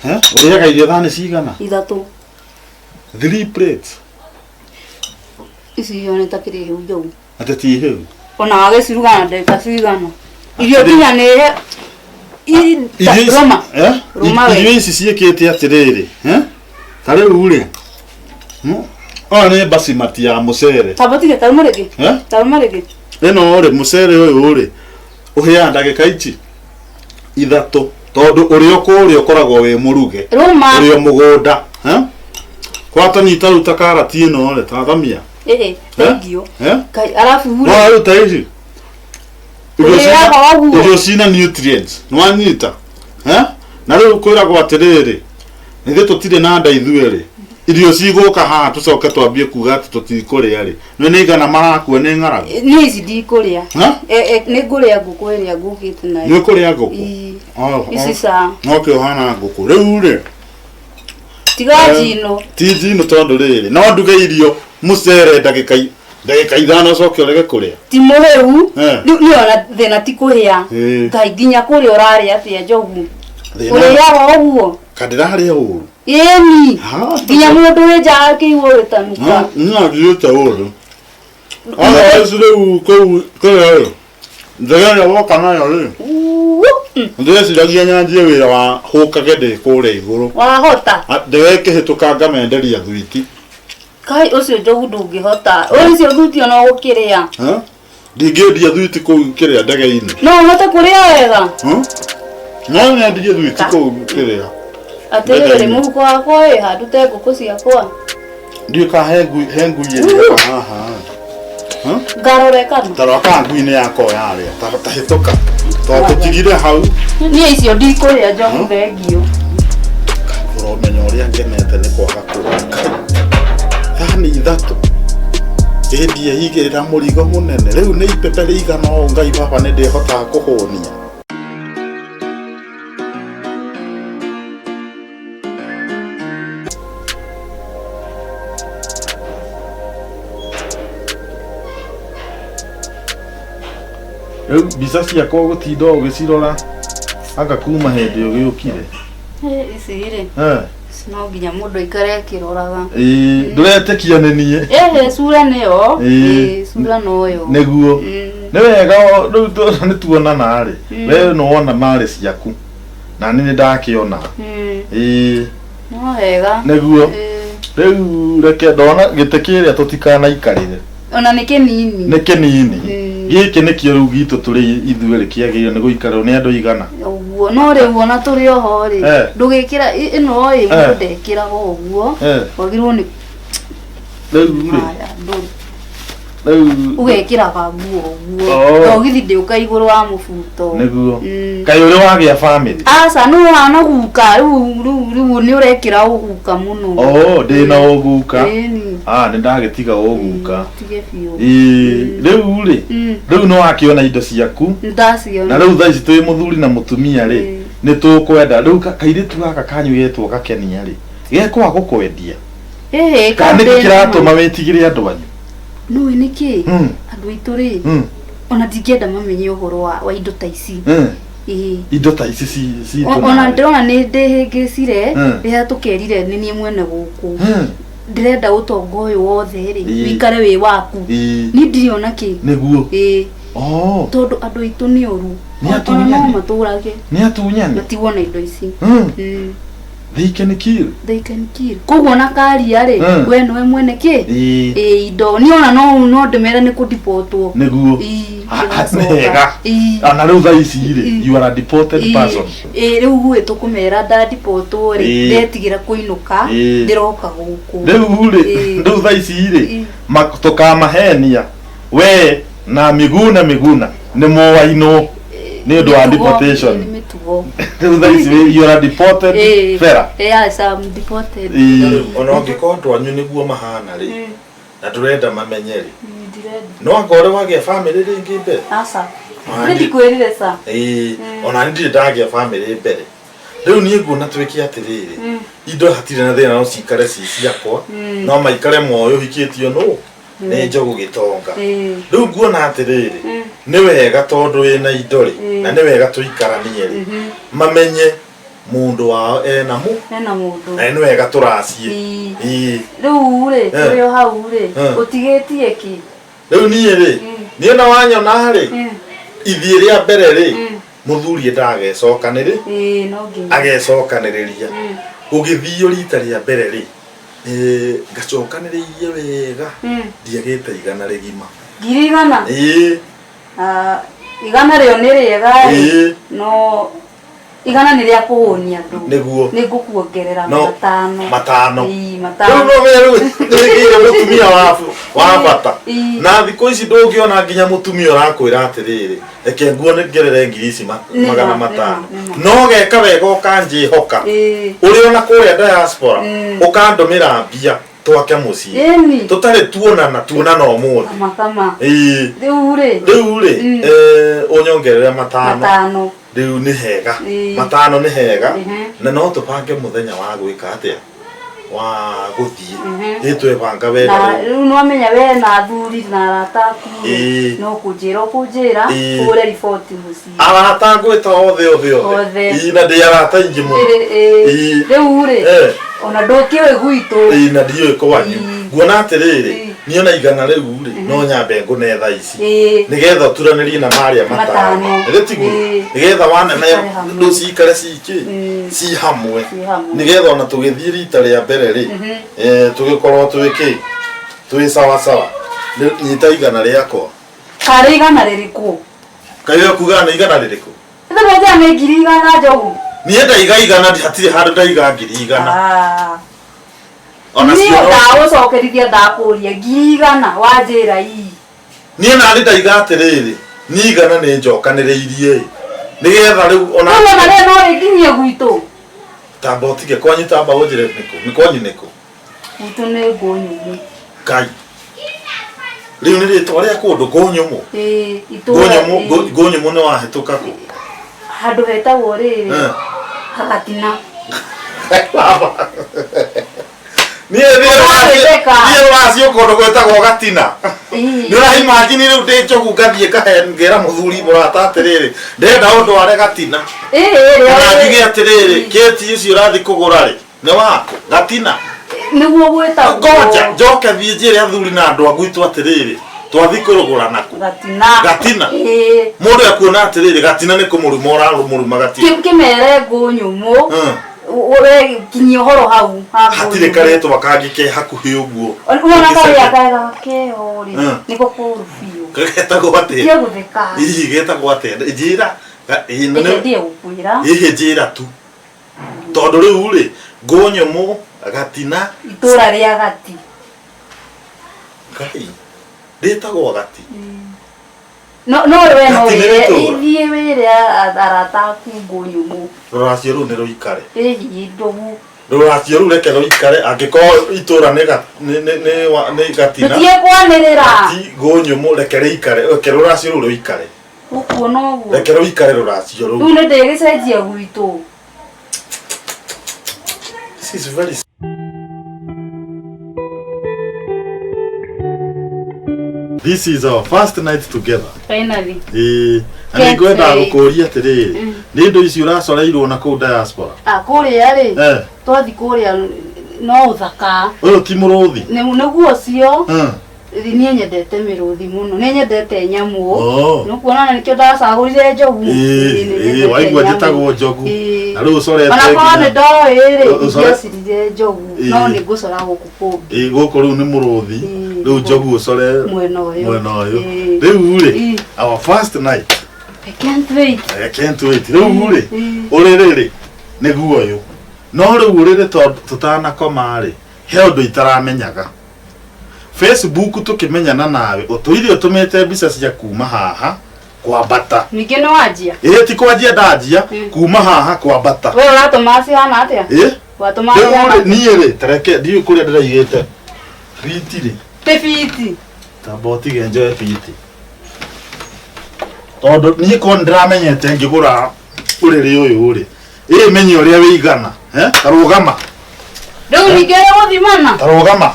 Eh? Ũrĩaga irio thani cigana? Ithatũ. 3 plates. Ici irio nĩ ta kĩrĩ hĩu njogu. Atĩ ti hĩu. Ona wagĩciruga na ndagĩka cigana. Irio nginya nĩ rũma. Eh? Rũma we. Irio ici ciĩkĩte atĩrĩrĩ, eh? Ta rĩu rĩ. Ũyũ nĩ basimati ya mũcere. Tamba tige tarũma rĩngĩ. Eh? Tarũma rĩngĩ. Ĩno rĩ mũcere ũyũ rĩ ũhĩaga ndagĩka ici ithatũ tondũ ũrĩa ũkũrĩa ũkoragwo wĩ mũruge. Rũma. Ũrĩ o mũgũnda. Eh? Kwata nyita rĩu ta karati ĩno rĩ ta thamia. Ĩhĩ, thengio. Eh? Kai arabu rĩ. No ruta ici. Ũrĩaga ũguo. Irio cina nutrients. Nĩwanyita? Eh? Na rĩu kwĩragwo atĩrĩrĩ, ithuĩ tũtirĩ na nda ithuĩ rĩ. Irio cigũka haha tũcoke twambie kuga atĩ tũtikũrĩa rĩ. Nĩ nĩ igana marakua nĩ ng'aragu. Niĩ ici ndikũrĩa. Ha? Nĩ ngũrĩa ngũkũ ĩrĩa ngũkĩte nayo. Nĩ ũkũrĩa ngũkũ? Ĩĩ. Oh, Ici ca. No kĩo ũhana ngũkũ. Rĩu rĩ, Tiga njino. ti njino tondũ rĩrĩ, no nduge irio mũcere ndagĩka ithano ũcoke ũrege kũrĩa. Ti mũhĩu. Eh. Rĩu niĩ ona thĩna ti kũhĩa. Ĩĩ. Ngai nginya kũrĩa ũrarĩa atĩa njogu. Thĩna. Ũrĩaga ũguo. Ka ndĩrarĩa ũru. Ĩni. Ha? Nginya mũndũ wĩ nja akĩigua ũgĩtanuka. Nĩndathiĩte ũru. Otherwise rĩu kũu kũrĩa rĩ, ndege ĩrĩa woka nayo rĩ, Uu, ndĩreciragia nyanjie wĩra wa hũkage ndĩ kũrĩa igũrũ. Wahota. Ndege ĩkĩhĩtũka ngamenderia thwiti. Kai ũcio njogu ndũngĩhota. Ũcio thuti ona ũgũkĩrĩa. Ha? Ndingĩendia thwiti kũu kĩrĩa ndege-inĩ. No ũhote kũrĩa wega. No nyendie thwiti kũu kĩrĩa. Atĩrĩrĩ Ndege-inĩ. mũhuko wakwa wĩ ha ndute ngũkũ ciakwa. Ndiũĩ kana he ngui he ngui ĩrĩaga haha. Ngarore kana. Tarora kana ngui nĩ yakwa yarĩa. Ta hĩtũka. Tondũ tũtigire hau. Niĩ icio ndikũrĩa njogu thengio. Ũromenya ũrĩa ngenete nĩ kwaga kũrĩa. Thani ithatũ. Ĩndie igĩrĩra mũrigo mũnene. Rĩu nĩ ipepe rĩigana ũũ Ngai baba nĩ ndĩhotaga kũhũnia. Rĩu mbica ciakwa ũgũtinda ũgĩcirora anga kuma hĩndĩ ũgĩũkire. Ici rĩ Eh. no nginya mũndũ aikare akĩroraga. Ĩĩ ndũretĩkia nĩ niĩ. Ĩhĩ cura nĩyo. Ĩĩ. Ĩĩ cura noyo. Nĩguo. Nĩ wega rĩu nĩ tuonana rĩ. We nĩ wona marĩ ciaku. Na niĩ nĩ ndakĩona. Ĩĩ No wega. nĩguo. Ĩĩ. Rĩu reke ndona gĩtĩ kĩrĩa tũtikanaikarĩre. Ona nĩ kĩnini. Nĩ kĩnini. Gĩkĩ nĩkĩo rĩu gitũ tũrĩ ithuĩ rĩ kĩagĩrĩire nĩ gũikarĩrwo nĩ andũ igana. Ũguo no rĩu ona tũrĩ oho rĩ ndũgĩkĩra ĩno ĩ mũndũ ndekĩraga ũguo. Wagĩrĩirwo nĩ Rĩu rĩ Haya, ndũrĩ. rĩu Ũgekĩraga nguo ũguo. Oh. Thogithi ndĩũka igũrũ wa mũbuto. Nĩguo. Kaĩ ũrĩ wagĩa family? Aca nĩ ũhana guka rĩu rĩu rĩu nĩ ũrekĩra ũguka mũno. Oh, ndĩna ũguka. Ĩni. Ah, nĩ ndagĩtiga ũguka. Tige biũ. Ĩĩ, rĩu rĩ, rĩu nĩ wakĩona indo ciaku. Nĩndaciona. Na rĩu thaa ici twĩ mũthuri na mũtumia rĩ, nĩ tũkwenda rĩu kairĩtu gaka kanyu getwo gakenia rĩ. Gekwaga gũkwendia. Ĩhĩ, Kana nĩkĩ kaũndũ kĩratũma wĩtigĩre andũ anyu? Nũĩ nĩkĩ? Mm. Andũ aitũ rĩ, Mm. ona ndingĩenda mamenye ũhoro wa indo ta ici. Mm. Ĩĩ. Indo ta ici citũ Ona nawe. ndĩrona nĩ ndĩhĩngĩcire Mm. rĩrĩa tũkerire nĩ niĩ mwene gũkũ. Mm. Ndĩrenda ũtonga ũyũ wothe rĩ, Ĩĩ. wĩikare wĩ waku. Ĩĩ. Niĩ ndirĩ ona kĩ. Nĩguo. Ĩĩ. Oh. Tondũ andũ aitũ nĩ oru. Nĩ Ona no atunyani. matũrage Nĩ atunyani. matigwo na indo ici. Mm. Mm. They can kill. They can kill. Koguo ona karia rĩ, Mm. we nĩwe mwene kĩ? Ĩĩ. Ĩĩ indo. Niĩ ona no ndĩmere nĩ kũdipotwo. Nĩguo. Ĩĩ, Ah, ah, ndĩracoka. nĩ hega. Ĩĩ. Ona rĩu thaa ici rĩ, Ĩĩ. you are a deported Ĩĩ. person. Ĩĩ, rĩu gwĩ tũkũmera ndadipotwo rĩ, Ĩĩ. ndetigĩra kũinũka, Ĩĩ. ndĩroka gũkũ. Rĩu rĩ, Ĩĩ. rĩu thaa ici rĩ, Ĩĩ. tũkamahenia we na Miguna Miguna nĩ mũwainwo nĩ ũndũ wa Mĩtugo, deportation. ĩĩ, nĩ mĩtugo. Rĩu thaa ici you are a deported Ĩĩ. fella. Yes, I'm deported. Ĩĩ. Ona ũngĩkorwo andũ anyu nĩguo mahana rĩ, na ndũrenda mamenye rĩ, Ndirenda. no anga ũrĩ wagĩa bamĩrĩ rĩngĩ mbere. Aca. Ona Nĩ niĩ- ndikwĩrire ca. Ĩĩ, ona niĩ ndirĩ ndagĩa bamĩrĩ mbere. Rĩu niĩ nguona twĩke atĩrĩrĩ, indo hatirĩ na thĩna no cikare ci ciakwa, no maikare moĩ ũhikĩtio nũ nĩ Njogu Gĩtonga. Ĩĩ. Rĩu nguona atĩrĩrĩ, nĩ wega tondũ wĩna indo rĩ, na nĩ wega tũikaranie rĩ, mamenye mũndũ wao ena mũ, Hena mũndũ. na nĩ wega tũracie. Ĩĩ. Ĩĩ. Rĩu rĩ, Eh. tũrĩ o hau rĩ, Eh. ũtigĩtie kĩ? Rĩu niĩ rĩ, niĩ na wanyona rĩ, ithiĩ rĩa mbere rĩ, mũthuri endaga agecokanĩrĩ Ĩĩ, no nginya. agecokanĩrĩria. Gũgĩthio rita rĩa mbere rĩ, ngacokanĩrĩirie wega, ndiagĩte igana rĩgima. 100,000? Ĩĩ. Ah, 100 rĩo nĩ rĩega rĩ, Ĩĩ. no 100 nĩ rĩa kũhũnia andũ. Nĩguo. Nĩ ngũkuongerera No, 500. 500. Ĩĩ, Rĩu 500. no menye rĩu nĩgĩire mũtumia wa bata. Ĩĩ. Na thikũ ici ndũngĩona nginya mũtumia ũrakwĩra atĩrĩrĩ, reke nguongerere ngiri ici Nĩ ma, magana nĩ ma, matano. nĩ ma. No geka wega ũkanjĩhoka. Ĩĩ. Ũrĩ ona kũrĩa diaspora, Mm. ũkandũmĩra mbia twake mũciĩ. Ĩni. Tũtarĩ tuonana, tuonana ũmũthĩ. Kama kama. Ĩĩ. Rĩu rĩ, Rĩu rĩ, Mm. ũnyongerere 500. 500. Rĩu nĩ hega. Ĩĩ. 500 nĩ hega. Mhm. Na no tũbange mũthenya wa gwĩka atĩa? Wa gũthiĩ. Mhm. Ĩ twebanga wega Na rĩu. rĩu nĩwamenya we na athuri na arata aku Ĩĩ. no kũnjĩra ũkũnjĩra Ĩĩ. ũre riboti mũciĩ. Arata ngwĩta othe othe othe. Othe. Ĩĩ, na ndĩ arata aingĩ mũno. Ĩĩ, ĩĩ. Ĩĩ. Rĩu rĩ, Eh. ona ndũkĩũĩ gwitũ. Ĩĩ, na ndiũĩ kwanyu. Ĩĩ. Nguona atĩrĩrĩ, Ĩĩ. niĩ ona 100 rĩu rĩ, no nyambe ngũne thaa ici. Ĩĩ. Nĩgetha ũturanĩrie na marĩa 500. 500. Githĩ tiguo? Ĩĩ. Nĩgetha wanene Cikare hamwe. rĩu cikare cikĩ Mm. ci hamwe. Ci hamwe. Nĩgetha ona tũgĩthiĩ rita rĩa mbere rĩ, tũgĩkorwo twĩ kĩ? Twĩ sawa sawa. Nyita 100 rĩakwa. Karĩ 100 rĩrĩkũ? Kaĩ we kugaga nĩ 100 rĩrĩkũ? Ĩthe nĩ 100,000 Njogu. Niĩ ndaiga 100 hatirĩ handũ ndaiga 100,000. Ah. Ona Niĩ cio no- ndagũcokerithia ndakũria 100,000 wanjĩra ii. Niĩ nani ndaiga atĩrĩrĩ, niĩ 100 nĩ njokanĩrĩirie ĩ. Nĩgetha rĩu ona Rĩu ona rĩo no rĩnginyie gwitũ. Tamba ũtige kwanyu, tamba ũnjĩre nĩkũ? Nĩ kwanyu nĩkũ? Gwitũ nĩ Ngũnyũmũ. Ngai. Rĩu nĩ rĩtwa rĩa kũndũ Ngũnyũmũ. Ĩĩ, itũra. Ngũnyũmũ, Ĩĩ. Ngũnyũmũ nĩ wahĩtũka kũ? Handũ hetagwo rĩrĩ. Eh. Hagatina. Baba. Niĩ niĩ Ũragĩtheka. niĩ rũracio kũndũ gwĩtagwo Gatina. Ĩĩ. Nĩ ũraimagine rĩu ndĩ Njogu ngathiĩ ngera mũthuri mũrata atĩrĩrĩ, ndĩrenda ũndware Gatina. Ĩĩ, ĩĩ, Kana ĩĩ. njuge atĩrĩrĩ, kĩti ũcio ũrathiĩ kũgũra rĩ, nĩ waku? Gatina. Nĩguo gwĩtagwo. Ngoja njoke thiĩ njĩre athuri na andũ a gwitũ atĩrĩrĩ, twathiĩ kũrũgũra naku. Gatina. Gatina. Ĩĩ. Mũndũ ekuona atĩrĩrĩ, Gatina nĩ kũmũruma ũramũruma Gatina. Kĩmere Ngũnyũmũ. Mm. We kinyia ũhoro hau ha Hatirĩ Ngũnyũmũ. karĩtwa kangĩ ke hakuhĩ ũguo. Wona karĩa kega keho rĩ, Mm. nĩko kũũru biũ. Getagwo atĩa? Ndige gũtheka. Hihi getagwo atĩa? Njĩra. Ĩĩ, na Reke nĩ- ndige gũkwĩra. Hihi njĩra tu. Tondũ rĩu rĩ, Ngũnyũmũ, Gatina. Itũra rĩa Gati. Ngai. Rĩtagwo Gati. No no we no Gati nĩ wĩre rĩtũra. ithiĩ wĩre arata aku Ngũnyũmũ. Rũracio rũu nĩ rũikare. Ĩhihi Njogu. Rũracio rũu reke rũikare angĩkorwo itũra nĩ nĩ Gatina. Tũtige kwanĩrĩra. Gati Ngũnyũmũ reke rĩikare, reke rũracio rũu rũikare. Ũkuona ũguo. Reke rũikare rũracio rũu. Rĩu nĩ ndĩgĩcenjia gwitũ. This is very This is our first night together. Finally. Ĩĩ, na nĩ Can't ngwenda wait. gũkũria atĩrĩrĩ, nĩ indo ici ũracoreirwo na kũu diaspora. Ah, kũrĩa rĩ, Eh, twathi kũrĩa no ũthaka. ũyũ ti mũrũthi. Nĩguo ũcio, Eh, niĩ nyendete mĩrũthi mũno, nĩ nyendete nyamũ. Oh. Nĩũkuona na nĩkĩo ndacagũrire njogu. Ĩĩ, Ĩĩ, nĩ ĩĩ, nyendete waigua nyamũ. njĩtagwo njogu. Ĩĩ. Na rĩu ũcorete Ona korwo nĩ nginya- ndoĩ rĩ, Ũcore- ingĩacirire njogu, Ĩĩ. no nĩ ngũcora gũkũ kũngĩ. Ĩĩ, gũkũ rĩu nĩ mũrũthi. Ĩĩ. Rĩu njogu ũcore Mwena ũyũ. mwena ũyũ. Ĩĩ. Rĩu rĩ, Ĩĩ. our first night. I can't wait. I can't wait. Rĩu rĩ, Ĩĩ. ũrĩrĩ rĩ, nĩguo ũyũ. No rĩu ũrĩrĩ tondũ tũtanakoma rĩ, he ũndũ itaramenyaga. Facebook tũkĩmenyana nawe, ũtũire ũtũmĩte mbica cia kuma haha kwambata. Ningĩ nĩ wanjia? Ĩĩ ti kwanjia ndanjia, Mm. kuma haha kwambata. We ũratũma cihana atĩa? Ĩĩ? Watũma Rĩu cihana rĩ, atĩa? niĩ rĩ, tareke ndiũĩ kũrĩa ndĩraigĩte. Biti rĩ, Ti biti. tamba ũtige njoe biti. Tondũ niĩ korwo nĩndĩramenyete ngĩgũra ũrĩrĩ ũyũ rĩ, ĩĩ menye ũrĩa wĩigana, eh? Tarũgama, Rĩu ningĩ ũrĩ gũthimana? tarũgama,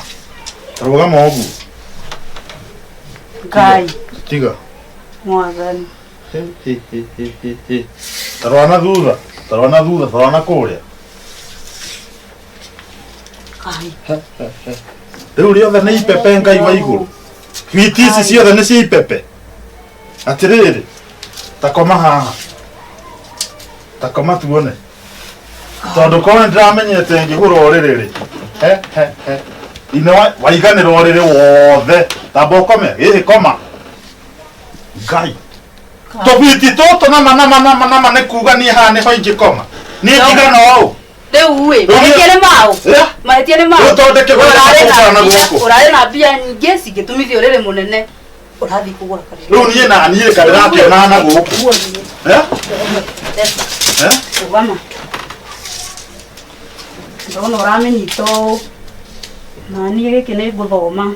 tarũgama ũguo. Ngai, Tiga. mwathani. Tarora na thutha, tarora na thutha, tarora na kũrĩa. Ngai. Rĩu rĩothe nĩ ipepe Ngai wa igũrũ. Biti ici ciothe nĩ cia ipepe. Atĩrĩrĩ, ta koma haha. Ta koma tuone. Tondũ korwo nĩndĩramenyete ngĩgũra ũrĩrĩ rĩ. He he he. Ine waiganĩra ũrĩrĩ wothe. Tamba ũkome, ĩhĩ koma. Ngai. Tũbiti tũtũ nama nama nama nama nĩ kuga niĩ haha nĩho ingĩkoma. Niĩ ndigana ũũ. Rĩu ĩ, Rĩu mahĩtia nĩ maũ? Eh? Mahĩtia nĩ maũ? Rĩu tondũ kĩgũrũ Ũrarĩ na gĩakwa na mbia- guoko. Ũrarĩ na mbia nyingĩ cingĩtumithia ũrĩrĩ mũnene. Ũrathiĩ kũgũra karĩrĩ. Rĩu niĩ na niĩ kandĩrakĩona na gũkũ. Eh? Eh? Rũgama. Ndona ũramĩnyita ũũ. Na niĩ gĩkĩ nĩ ngũthoma.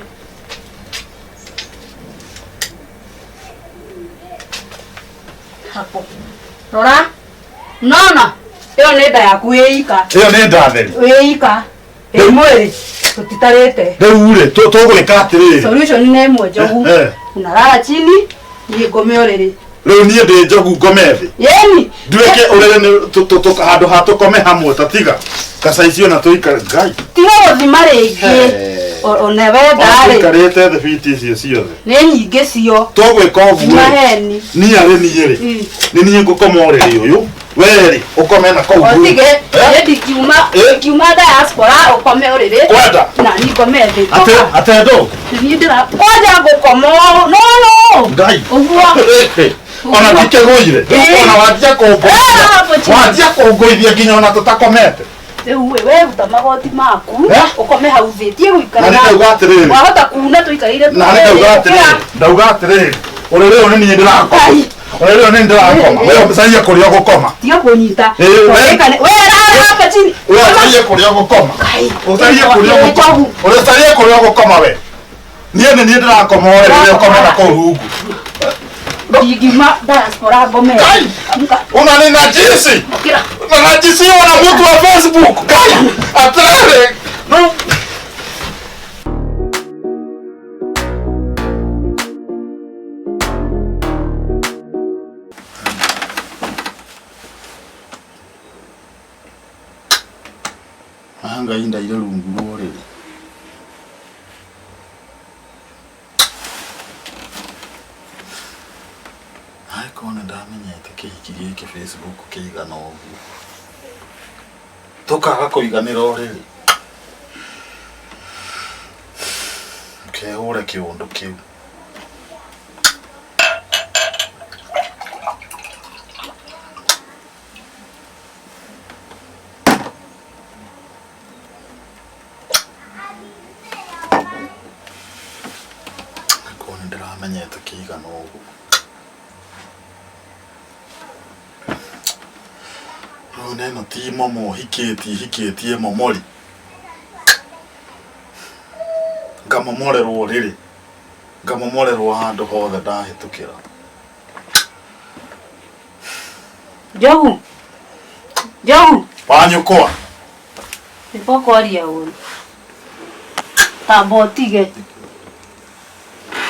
Hapo. Rora. Nona. Ĩyo nĩ nda yaku ĩika. Ĩyo nĩ nda theri. Ĩika. Ĩ mwĩrĩ. Tũtitarĩte. Rĩu rĩ, tũgwĩka atĩrĩrĩ. Solution nĩ ĩmwe njogu. Eh, eh. Unalala chini, niĩ ngome ũrĩrĩ. Rĩu niĩ ndĩ njogu ngome thĩ. Yeni. Nduĩke ũrĩrĩ nĩ handũ ha tũkome hamwe ta tiga. Kacaicio na tũikare Ngai. Tiga gũthima rĩngĩ. He. Ona wenda rĩ. Tũikarĩte thĩ biti icio ciothe. Nĩ nyingĩ cio. Tũgwĩka ũguo rĩ. Maheni. Niĩ arĩ niĩ rĩ. Mm. Nĩ niĩ ngũkoma ũrĩrĩ ũyũ. We rĩ, ũkome na kũu. Otige, Eh? niĩ ndingiuma Eh? ndingiuma diaspora ũkome ũrĩrĩ. Kwenda. Na niĩ ngome thĩ. Ate ate ndũ. Niĩ ndĩra kwanja ngũkoma ũũ. No no. Ngai. Ũguo. Ona ndikĩgũire. Rĩu ona wanjia kũngũithia. Eh, hapo chini. Wanjia kũngũithia nginya ona tũtakomete. Rĩu we we ruta magoti maku Eh? ũkome hau thĩ tie gũikara Na nĩ ndauga atĩrĩrĩ. wahota kuna tũikarĩire Na nĩ ndauga atĩrĩrĩ. Ndauga atĩrĩrĩ. Ũrĩrĩ ũyũ nĩ niĩ ndĩrakoma. Ngai. Ũrĩrĩ ũyũ nĩ niĩ ndĩrakoma. We ũcarie kũrĩa ũgũkoma. tiga kũnyita Eh, we- we rara hapa chini We ũcarie kũrĩa ũgũkoma. Ngai. Ũcarie kũrĩa ũgũkoma. Ũcarie kũrĩa ũgũkoma we. Niĩ nĩ niĩ ndĩrakoma ũrĩrĩ ũkome na kũu rungu. Ndingiuma diaspora ngome Ngai. Amka. Unaninajisi. Ũkĩra. Unanajisiwa na mtu wa Facebook. Ngai. Atĩrĩrĩ. No. Ngai ndaire rungu rwa ũrĩrĩ. Angĩkorwo nĩ ndamenyete kĩhiki gĩkĩ Facebook kĩigana ũguo. Tũkaga kũiganĩra ũrĩrĩ. Kehũre kĩũndũ kĩu. Angĩkorwo nĩ ndĩramenyete kĩigana ũguo. Rĩu neno ti momo hikĩtie hikĩtie momori. Ngamomorerwo ũrĩrĩ. Ngamomorerwo handũ hothe ndahĩtũkĩra. Njogu. Njogu. Wanyũkwa. Nĩbo kwaria ũru. Tamba ũtige.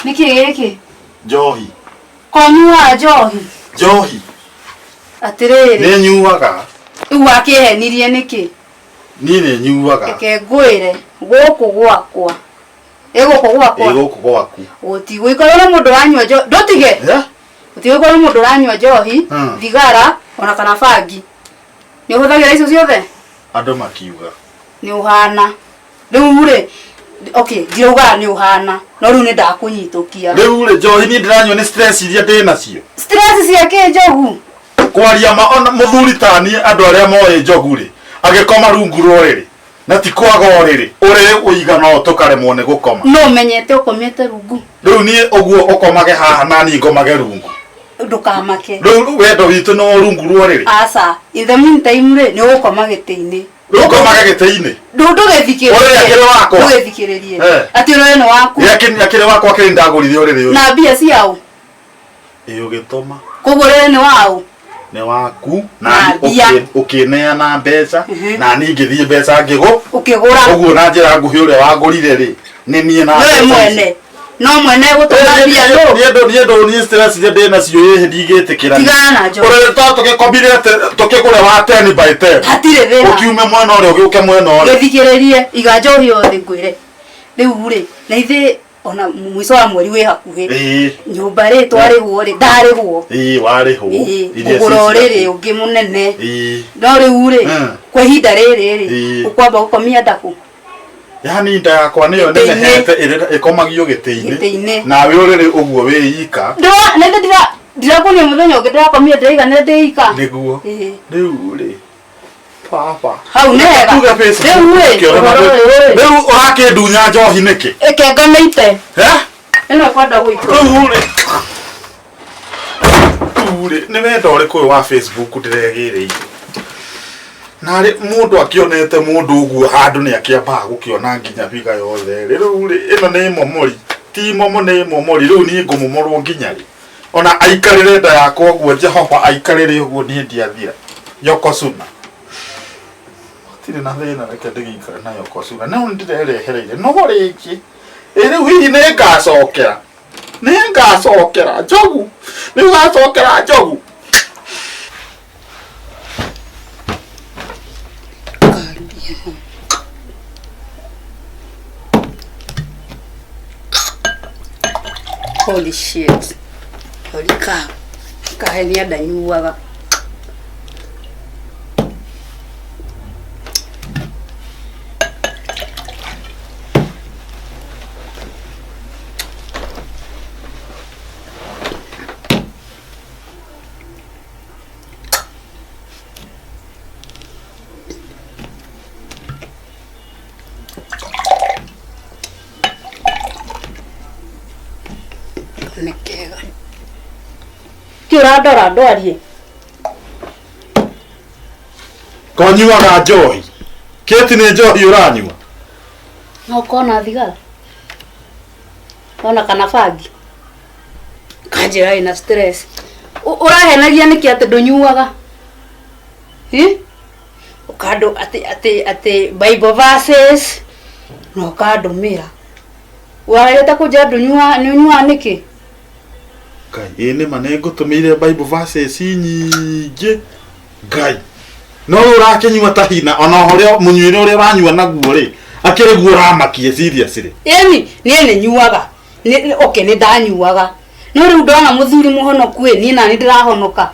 Nĩkĩ gĩkĩ? Njohi. Konyuaga njohi. Njohi. Atĩrĩrĩ. Nĩ nyuaga. Rĩu wakĩhenirie nĩkĩ? Niĩ nĩ nyuaga. Reke ngwĩre gũkũ gwakwa. Ĩ gũkũ gwakwa. Ĩ gũkũ gwaku. Gũtigũikarwo na mũndũ ũranyua njohi. Ndũtige. Eh? Gũtigũikarwo na mũndũ ũranyua njohi, thigara ona kana bangi. Nĩ ũhũthagĩra icio ciothe? Andũ makiuga. Nĩ ũhana. Rĩu rĩ, okay, ndiraugaga nĩ ũhana, no rĩu nĩ ndakũnyitũkia. Rĩu rĩ njohi niĩ ndĩranyua nĩ stress iria ndĩ nacio. Stress cia kĩ Njogu? Kwaria ma ona mũthuri ta niĩ andũ arĩa moĩ Njogu rĩ, agĩkoma rungu rwa ũrĩrĩ na ti kwaga ũrĩrĩ, ũrĩrĩ ũigana ũũ tũkaremwo nĩ gũkoma. No ũmenyete ũkomete rungu. Rĩu niĩ ũguo ũkomage haha na niĩ ngomage rungu. Ndũkamake. Rĩu wendo witũ nĩ rungu rwa ũrĩrĩ. Aca, in the meantime rĩ, nĩ ũgũkoma gĩtĩ-inĩ. Rĩu ngomage gĩtĩ-inĩ. Ndũgĩthikĩrĩrie. Ũrĩrĩ akĩrĩ wakwa. Ndũgĩthikĩrĩrie. Eh. Atĩ ũrĩrĩ nĩ waku. Akĩrĩ wakwa kĩrĩ ndagũrire ũrĩrĩ ũyũ. Na mbia ciaũ. Ĩ ũgĩtũma. Koguo ũrĩrĩ nĩ waũ. Nĩ waku na Na mbia. ũkĩneana mbeca na niĩ ngĩthiĩ mbeca ngĩgũ. Ũkĩgũra. Ũguo na njĩra nguhĩ ũrĩa wangũrire rĩ nĩ niĩ na Nĩwe mbeca ici. mwene. No mwene gũtũma mbia nũ. Niĩ ndũ niĩ stress iria ndĩ nacio ĩ ndigĩtĩkĩra. Tigana na njohi. Ũrĩrĩ to tũgĩkomire atĩ tũkĩgũre wa 10 by 10. Hatirĩ thĩna. Ũkiume mwena ũrĩa ũgĩũke mwena ũrĩa. Gĩthikĩrĩrie iga njohi yothe ngwĩre. Rĩu rĩ, na ithe ona mũico wa mweri wĩ hakuhĩ. Ĩĩ. Nyũmba rĩ twarĩhwo rĩ, ndarĩhwo. Ĩĩ warĩhwo. Ĩĩ, Iria kũgũra ci ũrĩrĩ ciaku. ũngĩ mũnene. Ĩĩ. No rĩu rĩ, kwa ihinda rĩrĩ rĩ, Ĩĩ. ũkwamba gũkomia ndakũ. Yani nda yakwa nĩyo Gĩtĩ-inĩ. nenehete ĩrĩa ĩkomagio gĩtĩ-inĩ. Gĩtĩ-inĩ. Nawe ũrĩrĩ ũguo wĩ ika. Ndĩra nĩ ndĩra ndirakuonia mũthenya ũngĩ ndĩrakomia ndĩraiganĩra ndĩ ika. Nĩguo. Ĩĩ. Rĩu rĩ. Baba. Hau nĩ hega. Tuge Facebook. Rĩu rĩ, ũkĩona ũhoro rĩu- ũyũ rĩ. Rĩu ũrakĩndunya njohi nĩkĩ? Ĩkenganĩite. Eh? Ĩno ĩkwenda gũitwo. Rĩu rĩ. Rĩu rĩ, nĩ wendo ũrĩkũ ũyũ wa Facebook ndĩregĩrĩire? Narĩ mũndũ akĩonete mũndũ ũguo handũ nĩ akĩambaga gũkĩona nginya biga yothe rĩ. Rĩu rĩ, ĩno nĩ momori. Ti momo nĩ momori. Rĩu niĩ ngũmomorwo nginya rĩ? Ona aikarĩre nda yakwa ũguo Jehova aikarĩre ũguo niĩ ndiathira. Yokozuna. Hatirĩ na thĩna reke ndĩgĩikare na Yokozuna. No nĩndĩrerehereire. No rĩngĩ. Ĩ rĩu hihi nĩ ngacokera. Nĩ ngacokera Njogu. Nĩ ũgacokera Njogu. Holy shit. Holy cow. Kahenia ndanyuaga. Nĩ kega. Kĩ ũrandora ndwarie? Konyuaga njohi. Kĩti nĩ njohi ũranyua? No ũkona thigara? Ona kana bangi? Kanjĩra wĩna stress. Ũrahenagia nĩkĩ atĩ ndũnyuaga? Hi? Ũkandũ atĩ atĩ atĩ Bible verses na ũkandũmĩra. Wagĩte kũnjĩra ndũnyuaga nĩ ũnyuaga nĩkĩ? Ngai, ĩ nĩma nĩ ngũtũmĩire Bible verses nyingĩ. Ngai. No ũyũ ũrakĩnyua ta hina ona ũrĩa mũnyuĩre ũrĩa ũranyua naguo rĩ, akĩrĩ guo ũramakie seriously. Ĩni, niĩ nĩ nyuaga. Okay, nĩ ndanyuaga. No rĩu ndona mũthuri mũhonoku ĩ, niĩ nani ndĩrahonoka.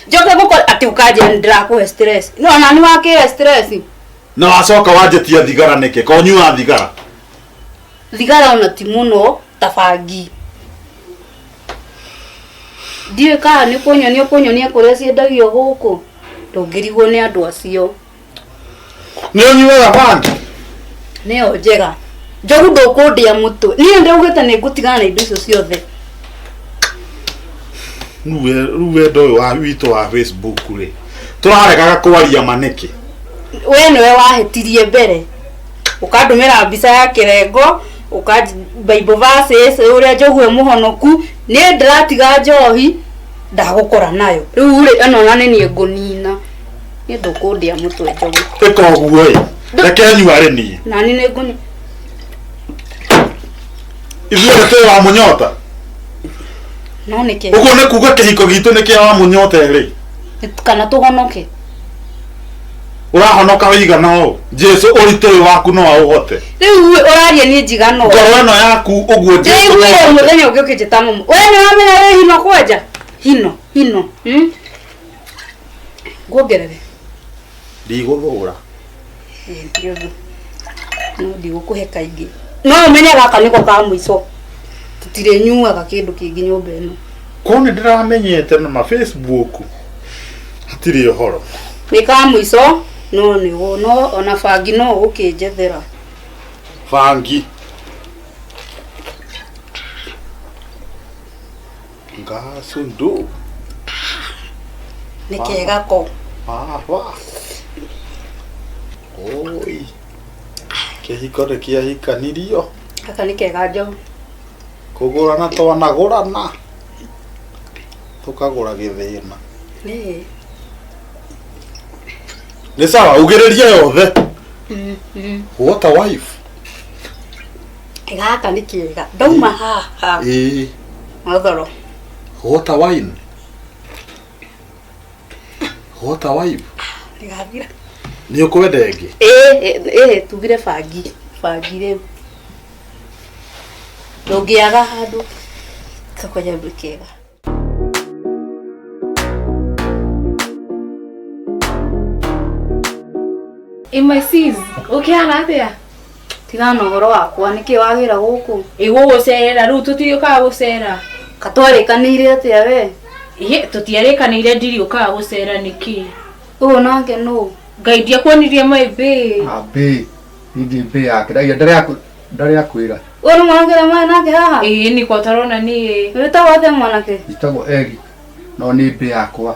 Njoke gũkora atĩ ũkanjĩra nĩ ndĩrakũhe stress. No ona nĩ wakĩhe stress. Na wacoka wanjĩtia thigara nĩkĩ? Konyuaga thigara. Thigara ona ti mũno ta bangi. Ndiũĩ kana nĩ ũkũnyonia ũkũnyonia kũrĩa ciendagio gũkũ. Ndũngĩrigwo nĩ andũ acio. Nĩ ũnyuaga bangi? Nĩyo njega. Njogu ndũkũndĩa mũtwe. Niĩ ndaugĩte nĩ ngũtigana na indo icio ciothe. Rĩu wendo ũyũ wa witũ wa Facebook rĩ, tũraregaga kwaria ma nĩkĩ? We nĩwe wahĩtirie mbere. Ũkandũmĩra mbica ya kĩrengo, ũka Bible verses ũrĩa Njogu e mũhonoku. Niĩ ndĩratiga njohi ndagũkora nayo. Rĩu rĩ, ĩno ona nĩ niĩ ngũnina. Niĩ ndũkũndĩa mũtwe Njogu. Ĩka ũguo ĩ. Reke nyuare niĩ. Nani nĩ ngũnyua. Ithuothe twĩ wa mũnyota. No nĩ kĩega. Ũguo nĩ kuga kĩhiko gitũ nĩ kĩa wa mũnyota erĩ. Kana tũhonoke. Ũrahonoka wĩigana ũũ. Jesu ũritũ ũyũ waku no aũhote. Rĩu ũraria niĩ njigana ũũ. Ngoro ĩno yaku ũguo Jesu no Ndĩraiguire ahote. mũthenya ũngĩ ũkĩnjĩta mũmũ. We nĩ wamenya wĩ hino kwanja? Hino, hino. Hmm? Nguongerere. Ndigũthũra. Ĩĩ, ti ũndũ. No ndigũkũhe kaingĩ. No ũmenye gaka nĩko ka mũico. Tũtirĩnyuaga kĩndũ kĩngĩ nyũmba ĩno. Ko nĩ ndĩramenyete na ma Facebook hatirĩ ũhoro. Nĩ ka mũico no nĩguo no ona bangi no ũgũkĩnjethera. Bangi. Ngasundu. Nĩ kega ko. Baba. Oi. Kĩhiko nĩ kĩahikanirio. Gaka nĩ kega njogu. Kũgũrana twanagũrana. Tũkagũra gĩthĩna. Nĩ. Nĩ sawa ugĩrĩrie yothe. What a wife. Gaka nĩ kega. Ndauma haha. Ĩĩ. Mathoro. What a wine. What a wife. Nĩgathira. Nĩ ũkwenda ĩngĩ? Ĩĩ, ĩĩ, tugire bangi. Bangi rĩu. Ndũngĩaga handũ. Kakwanja nĩ kega. Ĩ my sis, ũkĩhana atĩa? Tigana na ũhoro wakwa nĩkĩ wagĩra gũkũ? Ĩgũgũcerera rĩu tũtiũkaga gũcera. Katwarĩkanĩire atĩa we? Ĩ tũtiarĩkanĩire ndiriũkaga gũcera nĩkĩ? Ũyũ nake nũ? Ngai ndiakuonirie my babe. Abe, ndi mbe yake. Ndarĩ akwĩra. Ũyũ nĩ mwanake ũrĩa marĩ nake haha? Ĩĩ nĩkwa ũtarona niĩ. Wĩtagwo atĩa mwanake? Njĩtagwo Eric. No nĩ mbe yakwa.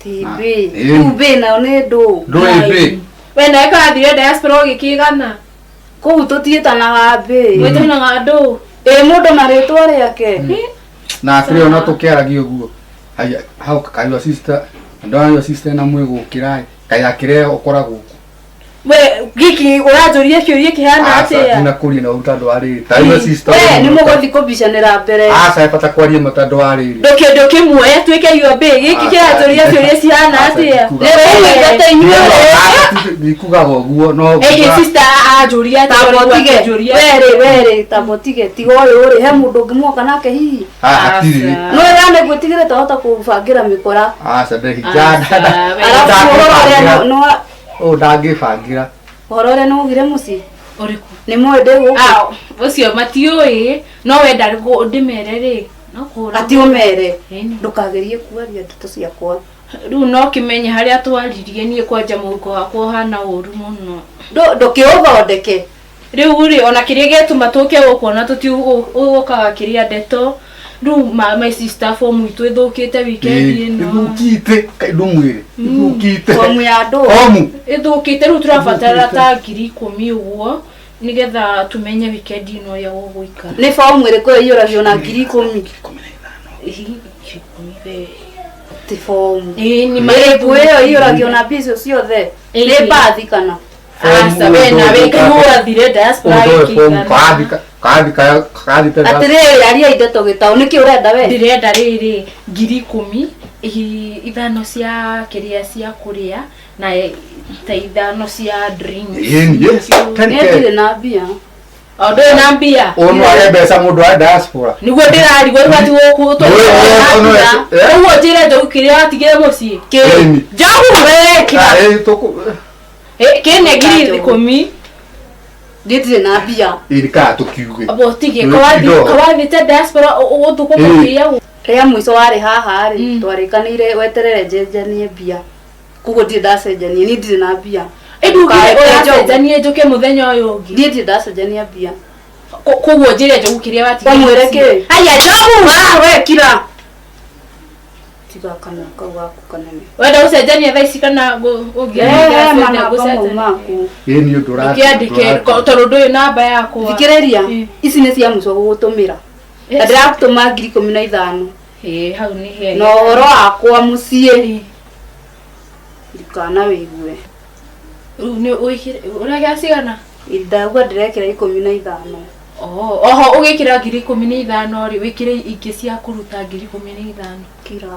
Ti Ah, mbĩ. ĩĩ. Rĩu mbĩ nayo nĩ ndũ. Ndũĩ mbe. We nawe kathire diaspora ũgĩkĩgana. Kũu tũtiĩtanaga mbĩ. Gwĩtanaga ndũ. Ĩ mũndũ na rĩtwa rĩake. Na atĩrĩ ona tũkĩaragia ũguo. Haya, hau kaĩ sister, ndona your sister na mwĩgũkĩra kaĩ akĩrĩa ũkoragwo kũ. We gĩkĩ ũranjũria kĩũria kĩhana Aca, atĩa? ndinakũria na ũruta andũ a rĩrĩ. Ta your sister. We nĩ mũgũthiĩ kũbicanĩra mbere. Aca, he bata kwaria mata andũ a rĩrĩ. Ndũkĩndũ kĩmuoya tuĩke your babe. Gĩkĩ Aca, kĩranjũria ciũria cihana aca, atĩa? ndikuga. Nĩ inyuĩ. Ndikugaga ũguo no Ĩhĩ sister anjũria atĩa? Tamba ũtige. Anjũria. Werĩ werĩ tamba ũtige. Tiga ũyũ rĩ he mũndũ ũngĩmuoka nake hihi. hatirĩ. Aca. No ĩra nĩngwĩtigĩrĩte wahota kũbangĩra mĩkora. Aca ndĩ Aca, we. Arabu ũhoro ũrĩa nĩ Ũũ ndangĩbangĩra. ũhoro ũrĩa nĩ waugire mũciĩ. Ũrĩkũ? Nĩ moĩ ndĩ gũkũ. Ah, ũcio matiũĩ no wenda ndĩmere rĩ no kũhũra Ati ũmere. Ĩni. Ndũkagerie kwaria ndeto ciakwa. Rĩu no kĩmenye harĩa twaririe niĩ kwanja mũhuko wakwa ũhana ũru mũno. Ndũkĩũthondeke. Rĩu rĩ ona kĩrĩa gĩatũma tũke gũkũ ona tũtiũkaga kĩrĩa ndeto rĩu my sister form itũ ĩthũkĩte weekend ĩno. Ĩthũkĩte kaĩ ndũmwĩre. Ĩthũkĩte. Fomu ya ndũ. Fomu. Ĩthũkĩte rĩu tũrabatara ta 10,000 ũguo nĩgetha tũmenye weekend ĩno ũrĩa gũgũikara. Nĩ fomu ĩrĩkũ ĩiyũragio na 10,000? Ĩhi, 10,000 we. Ti fomu. Ĩĩ nĩ Ĩrĩkũ ĩyo ĩiyũragio na mbia icio ciothe? Ĩĩ. Nĩ bathi kana? Aca we nawe kĩu wathire diaspora Ũndũ fomu ĩkĩigana. kathi kathi kathi ta Atĩrĩrĩ aria ndeto gĩtaũ nĩkĩ ũrenda we? Ndĩrenda rĩrĩ 10,000 ithano cia kĩrĩa cia kũrĩa na ta ithano cia drinks. Ĩni, yes. Niĩ 10K. ndirĩ na mbia. O ndũrĩ na mbia. Ũũ no ahe mbeca mũndũ wa diaspora. Nĩguo ndĩrarigwo rĩu ati gũkũ Wewe, ũguo njĩre njogu kĩrĩa watigire mũciĩ. Ĩni. Njogu we kĩra. Ah, ĩĩ, tũkũ Kĩne 10,000. Niĩ ndirĩ na mbia. Ĩni kana tũkiuge. Abo tige Ĩĩ, kawathite diaspora ũgũtukũ Ĩĩ. kũkĩya. Rĩa mũico warĩ haha rĩ twarĩkanĩire weterere njenjanie mbia. Koguo ndirĩ ndacenjania, niĩ ndirĩ na mbia. Ĩndugire Ndũkareke njogu. ũracenjanie njũke mũthenya ũyũ ũngĩ. Niĩ ndirĩ ndacenjania mbia. Koguo njĩre njogu kĩrĩa watigire. Wamwĩre kĩ? Aya njogu. Ah, we kira. Tiga kanua kau gaku kanene. Wenda gũcenjania thaa ici kana Ehe, manamba mau maku. Ĩni ũndũ ũra. Ũkĩandĩke tondũ ndũĩ namba yakwa. Thikĩrĩria, Ĩĩ. ici nĩ cia mũico gũgũtũmĩra. Na ndĩragũtũma 15,000. Ĩĩ hau nĩ hega. Na ũhoro wakwa mũciĩ ndikana wĩigue. Rĩu nĩ wĩkĩre ũrekĩra cigana? Ndauga ndĩrekĩra 15. Oh, oho ũgĩkĩra 15,000 rĩ, wĩkĩre ingĩ cia kũruta 15,000. Kira.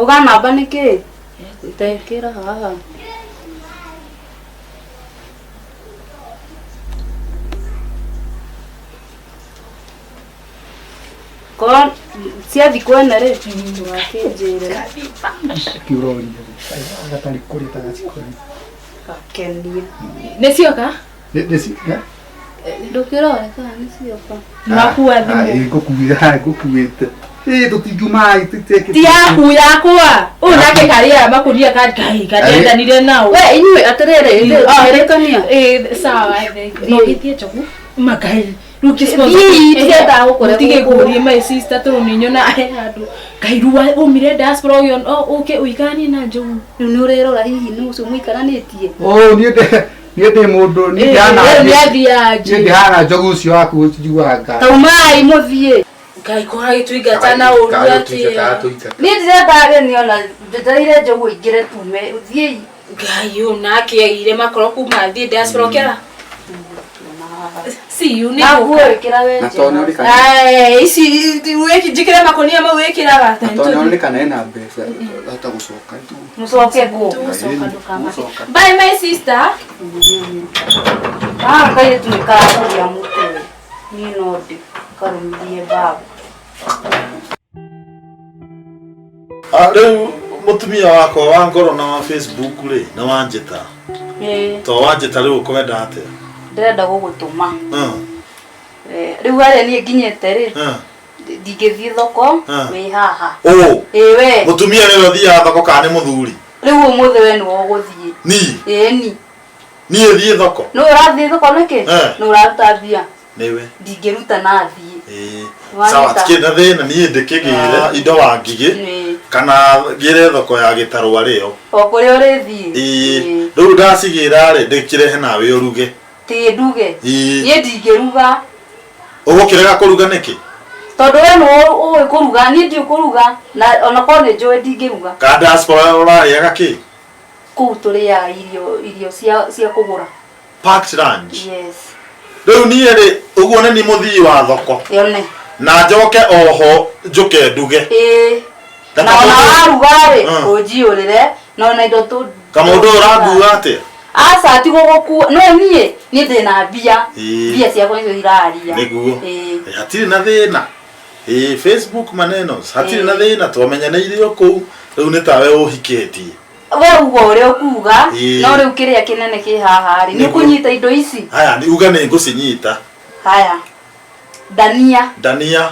Uga namba nĩ kĩ? Tekĩra haha. Korwo cia thikũ ĩna rĩ, ndũgakĩnjĩre. Kiuroria. Gatarĩ kũrĩa tagacikora. Gakenia. Nĩ cioka? Nĩ ci. Ndũkĩrore kana nĩ cioka. Nĩwakua thimũ. Ngũkuĩra ngũkuĩte. Ĩ tũtingiuma Ti yaku yakwa. Ũyũ nake karĩa makunia ka Ngai kandendanire nao. We inyuĩ atĩrĩrĩ, Ah. ĩrĩkania. Sawa, no gĩthiĩ njogu. Magai. Rĩu Thiĩ, ndirendaga gũkũrehwo Mũtige gũkũ. ngũrie my sister tondũ nĩ nyona he handũ. Ngai rĩu umire diaspora ũke ũikaranie na njogu. Rĩu nĩ ũrerora hihi nĩ ũcio mũikaranĩtie. Oh, niĩ ndĩ niĩ ndĩ mũndũ niĩ ndihana Rĩu nĩ athiaga niĩ nje. ndihana njogu ũcio waku njiguaga. Taumai mũthiĩ. Ngai kũragĩtũingata na ũru atĩa. Niĩ ndirenda ageni ona njetereire njogu ĩingĩre tume thiĩi. Ngai ũyũ nake aire makoro kuma athiĩ diaspora ũkĩara. See you nĩ Na gũka. nguo ĩkĩra we Na tondũ njega. nĩ kana Ai, ici njĩkĩre makonia mau wĩkĩraga. na tondũ nĩ kana ena mbeca hota gũcoka. Mũcoke kũ? Tũgũcoka ndũkamake. Tũgũcoka. Bye my sister. Haha kairĩtu nĩ karakũrĩa mũtwe. Niĩ no ndĩ karũmithie baba. Rĩu mũtumia wakwa wa ngoro na wa Facebook rĩ na wanjĩta Ĩĩ, to wanjĩta rĩu ũkwenda atĩa? ndĩrenda gũgũtũma. Rĩu harĩa niĩ nginyĩte rĩ, ndingĩthiĩ thoko wĩ haha. Ũ Ĩĩ we, mũtumia nĩwe ũthiaga thoko kana nĩ mũthuri? rĩu ũmũthĩ we nĩwe ũgũthiĩ. Niĩ Ĩĩ ni. niĩ thiĩ thoko Nũ ũrathiĩ thoko nĩkĩ? Nũ ũraruta mbia? Nĩwe. Ndingĩruta na thiĩ. Ĩĩ. Wanyita. Sawa tikĩrĩ na thĩna niĩ ndĩkĩgĩre indo wa ngigĩ Ĩĩ. kana ngĩre thoko ya gĩtarũ arĩo. O kũrĩa ũrĩthiĩ. Ĩĩ. Rĩu ndacigĩra rĩ ndĩkĩrehe nawe ũruge. Tĩ nduge. Ĩĩ. Niĩ ndingĩruga. Ũgũkĩrega kũruga nĩkĩ? Tondũ we nĩwe ũĩ kũruga, niĩ ndiũĩ kũruga na ona korwo nĩ njũĩ ndingĩruga. Ka diaspora ũrarĩaga kĩ? Kũu tũrĩaga irio cia kũgũra. Packed lunch. Yes. Rĩu niĩ rĩ ũguo nĩ niĩ mũthii wa thoko. Yone. Na njoke oho njũke nduge. Ĩĩ. Na Na ona waruga rĩ, ũnjiyũrĩre na ona indo tũ Kamũndũ ũrangua atĩa? Aca ti gũgũkua. No niĩ niĩ ndĩna mbia. Ĩĩ. Mbia ciakwa nĩcio iraria. Nĩguo. Ĩĩ. Hatirĩ na thĩna. Ĩĩ Facebook maneno hatirĩ na thĩna twamenyanĩire o kũu rĩu nĩ tawe ũhikĩtie. We uga ũrĩa ũkuga, Ĩĩ. no rĩu kĩrĩa kĩnene kĩ haha rĩ, nĩ Nĩguo. ũkũnyita indo ici. Haya nĩ uga nĩ ngũcinyita. Haya. Dania, Dania,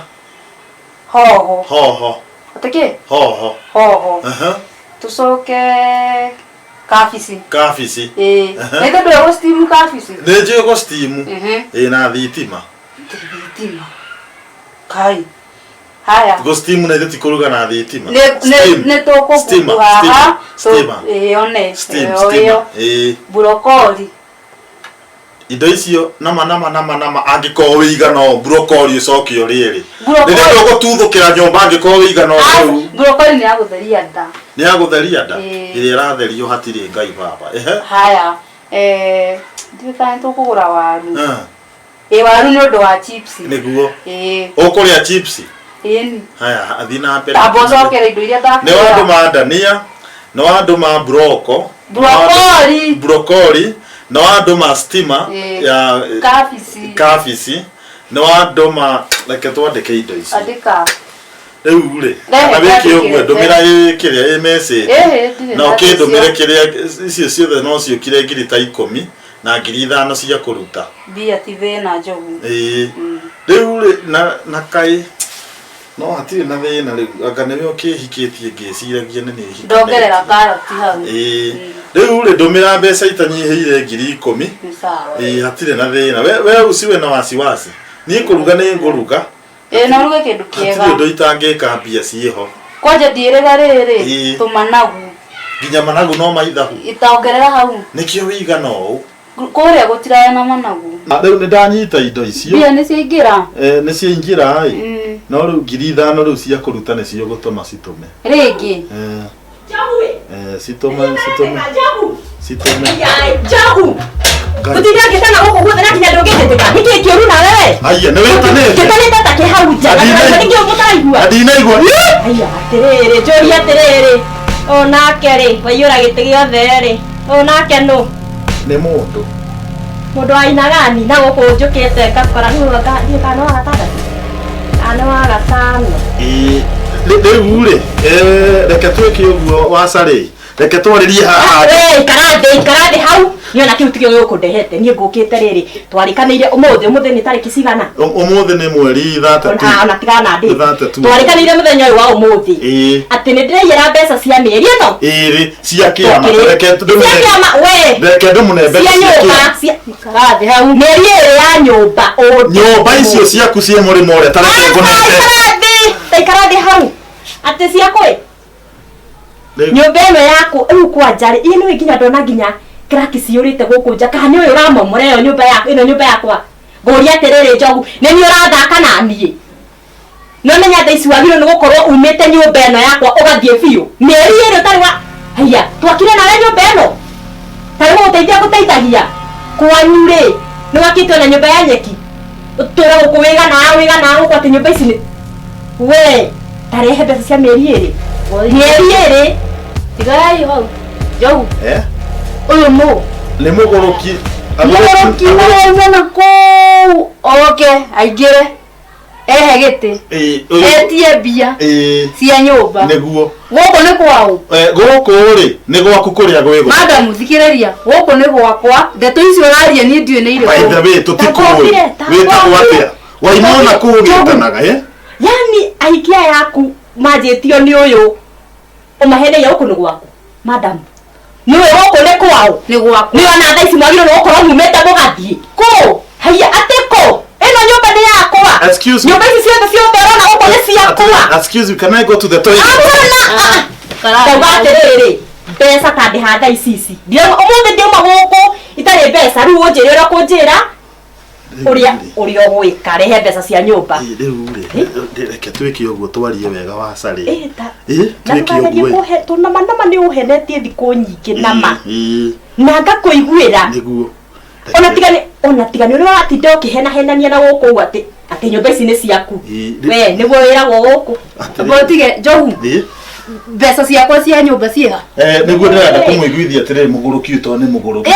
hoho. hoho, Atĩ kĩ? hoho. Hoho. Aha. Tũcoke kabici. Kabici. Ĩĩ. Aha. Na ithe ndũĩ gũ steam kabici? Nĩ njũĩ gũ steam. Mhm. Ĩĩ na thitima. Thitima. Kai. Haya. Gũ steam na ithe ti kũruga na thitima. Nĩ Steam. nĩ tũkũbutu Steamer, haha. steamer, Ĩĩ one. Steam, Ĩyo steamer. ĩyo. Ĩĩ. Brokoli. Indo icio nama nama nama nama angĩkorwo wĩigana ũũ brokoli ũcoke ũrĩe rĩ. Brokoli. Rĩrĩa ũgũtuthũkĩra nyũmba angĩkorwo wĩigana ũũ rĩu Brokoli nĩ ya gũtheria nda. nĩ ya gũtheria nda. Ĩĩ. Ĩrĩa ĩratherio hatirĩ Ngai baba. Ehe. Haya. Ndiũĩ kana nĩ tũkũgũra waru. Ah, Ĩĩ waru nĩ ũndũ wa chips. Nĩguo. Ĩĩ. Ũkũrĩa chips. Ĩĩ. Haya, athiĩ na mbere. Tamba ũcokere indo iria Nĩ ndakwĩra. wandũma ndania, nĩ wandũma broko, Brokoli. brokoli, nĩ wandũma stima Ĩĩ. ya Kabici. kabici, nĩ wandũma reke twandĩke indo ici. Andĩka. Rĩu rĩ, Rehe kana wĩke twandĩke. ũguo ndũmĩra ĩ kĩrĩa ĩ message. Ĩhĩ, ndirĩ Na na ũkĩndũmĩre icio. kĩrĩa icio ciothe no ciũkire ngiri ta 10 na ngiri 5 cia kũruta. Mbia ti thĩna njogu. Ĩĩ. Rĩu rĩ na kaĩ no hatirĩ na thĩna rĩu anga nĩwe ũkĩhikĩtie ngĩciragia nĩ niĩ Ndongerera karoti hau. Ĩĩ. Rĩu rĩ ndũmĩra mbeca itanyihĩire ngiri 10. Nĩ sawa. Ĩĩ hatirĩ na thĩna. We usiwe na wasiwasi. Niĩ kũruga nĩ ngũruga. Ĩĩ no ũruge kĩndũ kĩega. Hatirĩ ũndũ itangĩka mbia ciĩho. Kwanja ndiĩrĩga rĩrĩ Ĩĩ. tũmanagu Nginya managu no maithahu. itaongerera hau. Nĩkĩo wĩigana ũũ. Kũrĩa gũtiraya na managu. Rĩu nĩ ndanyita indo icio. Mbia nĩ ciaingĩra. Nĩ ciaingĩra ĩ. No rĩu ngiri 5 rĩu cia kũruta nĩcio gũtũma citũme. Rĩngĩ. Citũme citũme. Citeme. Njogu Ngai. gũtinda ngĩtana gũkũ guothe na nginya ndũngĩnjĩtĩka nĩkĩ kĩũru nawe we Aya, nĩ wĩtanĩte. ngĩtanĩte ta kĩ hau nja na Andina- nĩkĩ mũtaraigua Na ndinaigua. Aya, atĩrĩrĩ njũria atĩrĩrĩ ũyũ nake rĩ waiyũra gĩtĩ gĩothe rĩ ũyũ nake nũ Nĩ mũndũ. mũndũ wa inagani na gũkũ njũkĩte ngakora nĩ kana nĩ wa gatandatũ kana nĩ wa gatano Ĩĩ, rĩu rĩ, reke twĩke ũguo wacarĩ. Reke twarĩrie haha. We, ikara thĩ ikara thĩ hau niĩ ona kĩu tikĩo gĩgũkũndehete niĩ ngũkĩte rĩrĩ twarĩkanĩire ũmũthĩ ũmũthĩ nĩ tarĩki cigana Ũmũthĩ nĩ mweri thatatu. ona tigana na ndĩ Thatatu. twarĩkanĩire mũthenya ũyũ wa ũmũthĩ Ĩĩ. atĩ nĩ ndĩraiyĩra mbeca cia mĩeri ĩno Ĩrĩ cia kĩama. Tũkĩrĩ. Reke cia ndĩmũne. kĩama we Reke ndĩmũne mbeca cia cia nyũmba kĩama. cia ikara thĩ hau mĩeri ĩrĩ ya nyũmba ũndũ Nyũmba icio ciaku ciĩ mũrĩmo ũrĩa ta reke ngũne mbeca. ikara thĩ ta ikara thĩ hau atĩ ciakũ ĩ Rĩu- nyũmba ĩno yaku rĩu kwanja rĩ ĩ nĩũĩ nginya ndona nginya kraki ciyũrĩte gũkũ nja kana nĩ ũyũ ũramomora ĩyo nyũmba yaku ĩno nyũmba yakwa ngũria atĩrĩrĩ njogu nĩ niĩ ũrathaka na niĩ no menya thaa ici wagĩrĩirwo nĩ gũkorwo umĩte nyũmba ĩno yakwa ũgathiĩ biũ mĩeri ĩrĩ ũtarĩ wa haiya twakire nawe nyũmba ĩno tarĩ gũgũteithia ngũteithagia kwanyu rĩ nĩ wakĩtwo na nyũmba ya nyeki ũtũre gũkũ wĩgana wĩgana gũkũ atĩ nyũmba ici nĩ we tarehe mbeca cia mĩeri ĩrĩ mĩeri ĩrĩ Tigai hau. Njogu, Eh? ũyũ nũ? Nĩ mũgũrũki. Mũgũrũki ũrauma na kũu oke aingĩre ehe gĩtĩ Ĩĩ, ũyũ- etie mbia Ĩĩ, cia nyũmba nĩguo. gũkũ nĩ kwaũ Gũkũ rĩ nĩ gwaku kũrĩa gwĩ gũkũ. Madam thikĩrĩria gũkũ nĩ gwakwa ndeto icio ũraria niĩ ndiũĩ nĩ By the irĩkũ way tũtikũĩ. Takwambire, Wĩtagwo takwambire. atĩa? Waima ona kũu ũgĩtanaga, eh? yani ahikia yaku manjĩtio nĩ ũyũ ũmaheneire gũkũ nĩ gwaku madam nĩũĩ gũkũ nĩ kwaũ nĩ gwakwa nĩ ona thaa ici mwagĩrĩirwo nĩ gũkorwo mumĩte mũgathiĩ kũ haiya atĩ kũ ĩno nyũmba nĩ yakwa Excuse me. nyũmba ici ciothe ciothe ũrona gũkũ nĩ ciakwa Excuse me, can I go to the toilet? Hapana. Ndauga atĩrĩrĩ mbeca ta ndĩha thaa ici ici ũmũthĩ ndiauma gũkũ itarĩ mbeca rĩu ũnjĩre ũrĩa ũkũnjĩra ũrĩa ũrĩa ũgwĩka rehe mbeca cia nyũmba Ĩĩ, rĩu rĩ, reke twĩke ũguo twarie wega wacarĩ. Ĩ, ta- Ĩĩ, na twĩke ndũkagerie ũguo. ĩ. kũhe tũnama nama nĩ ũhenetie thikũ nyingĩ nama Ĩĩ, na ngakũiguĩra nĩguo. ona tiga nĩ ona tiga nĩ ũrĩa watinda ũkĩhenahenania na gũkũ ũguo atĩ atĩ nyũmba ici nĩ ciaku Ĩĩ, we nĩguo wĩragwo gũkũ Atĩrĩrĩ. Ũtige Njogu Ĩĩ. mbeca ciakwa cia nyũmba ciĩha Nĩguo ndĩrenda kũmũiguithia atĩrĩrĩ mũgũrũki ũyũ tondũ nĩ mũgũrũki.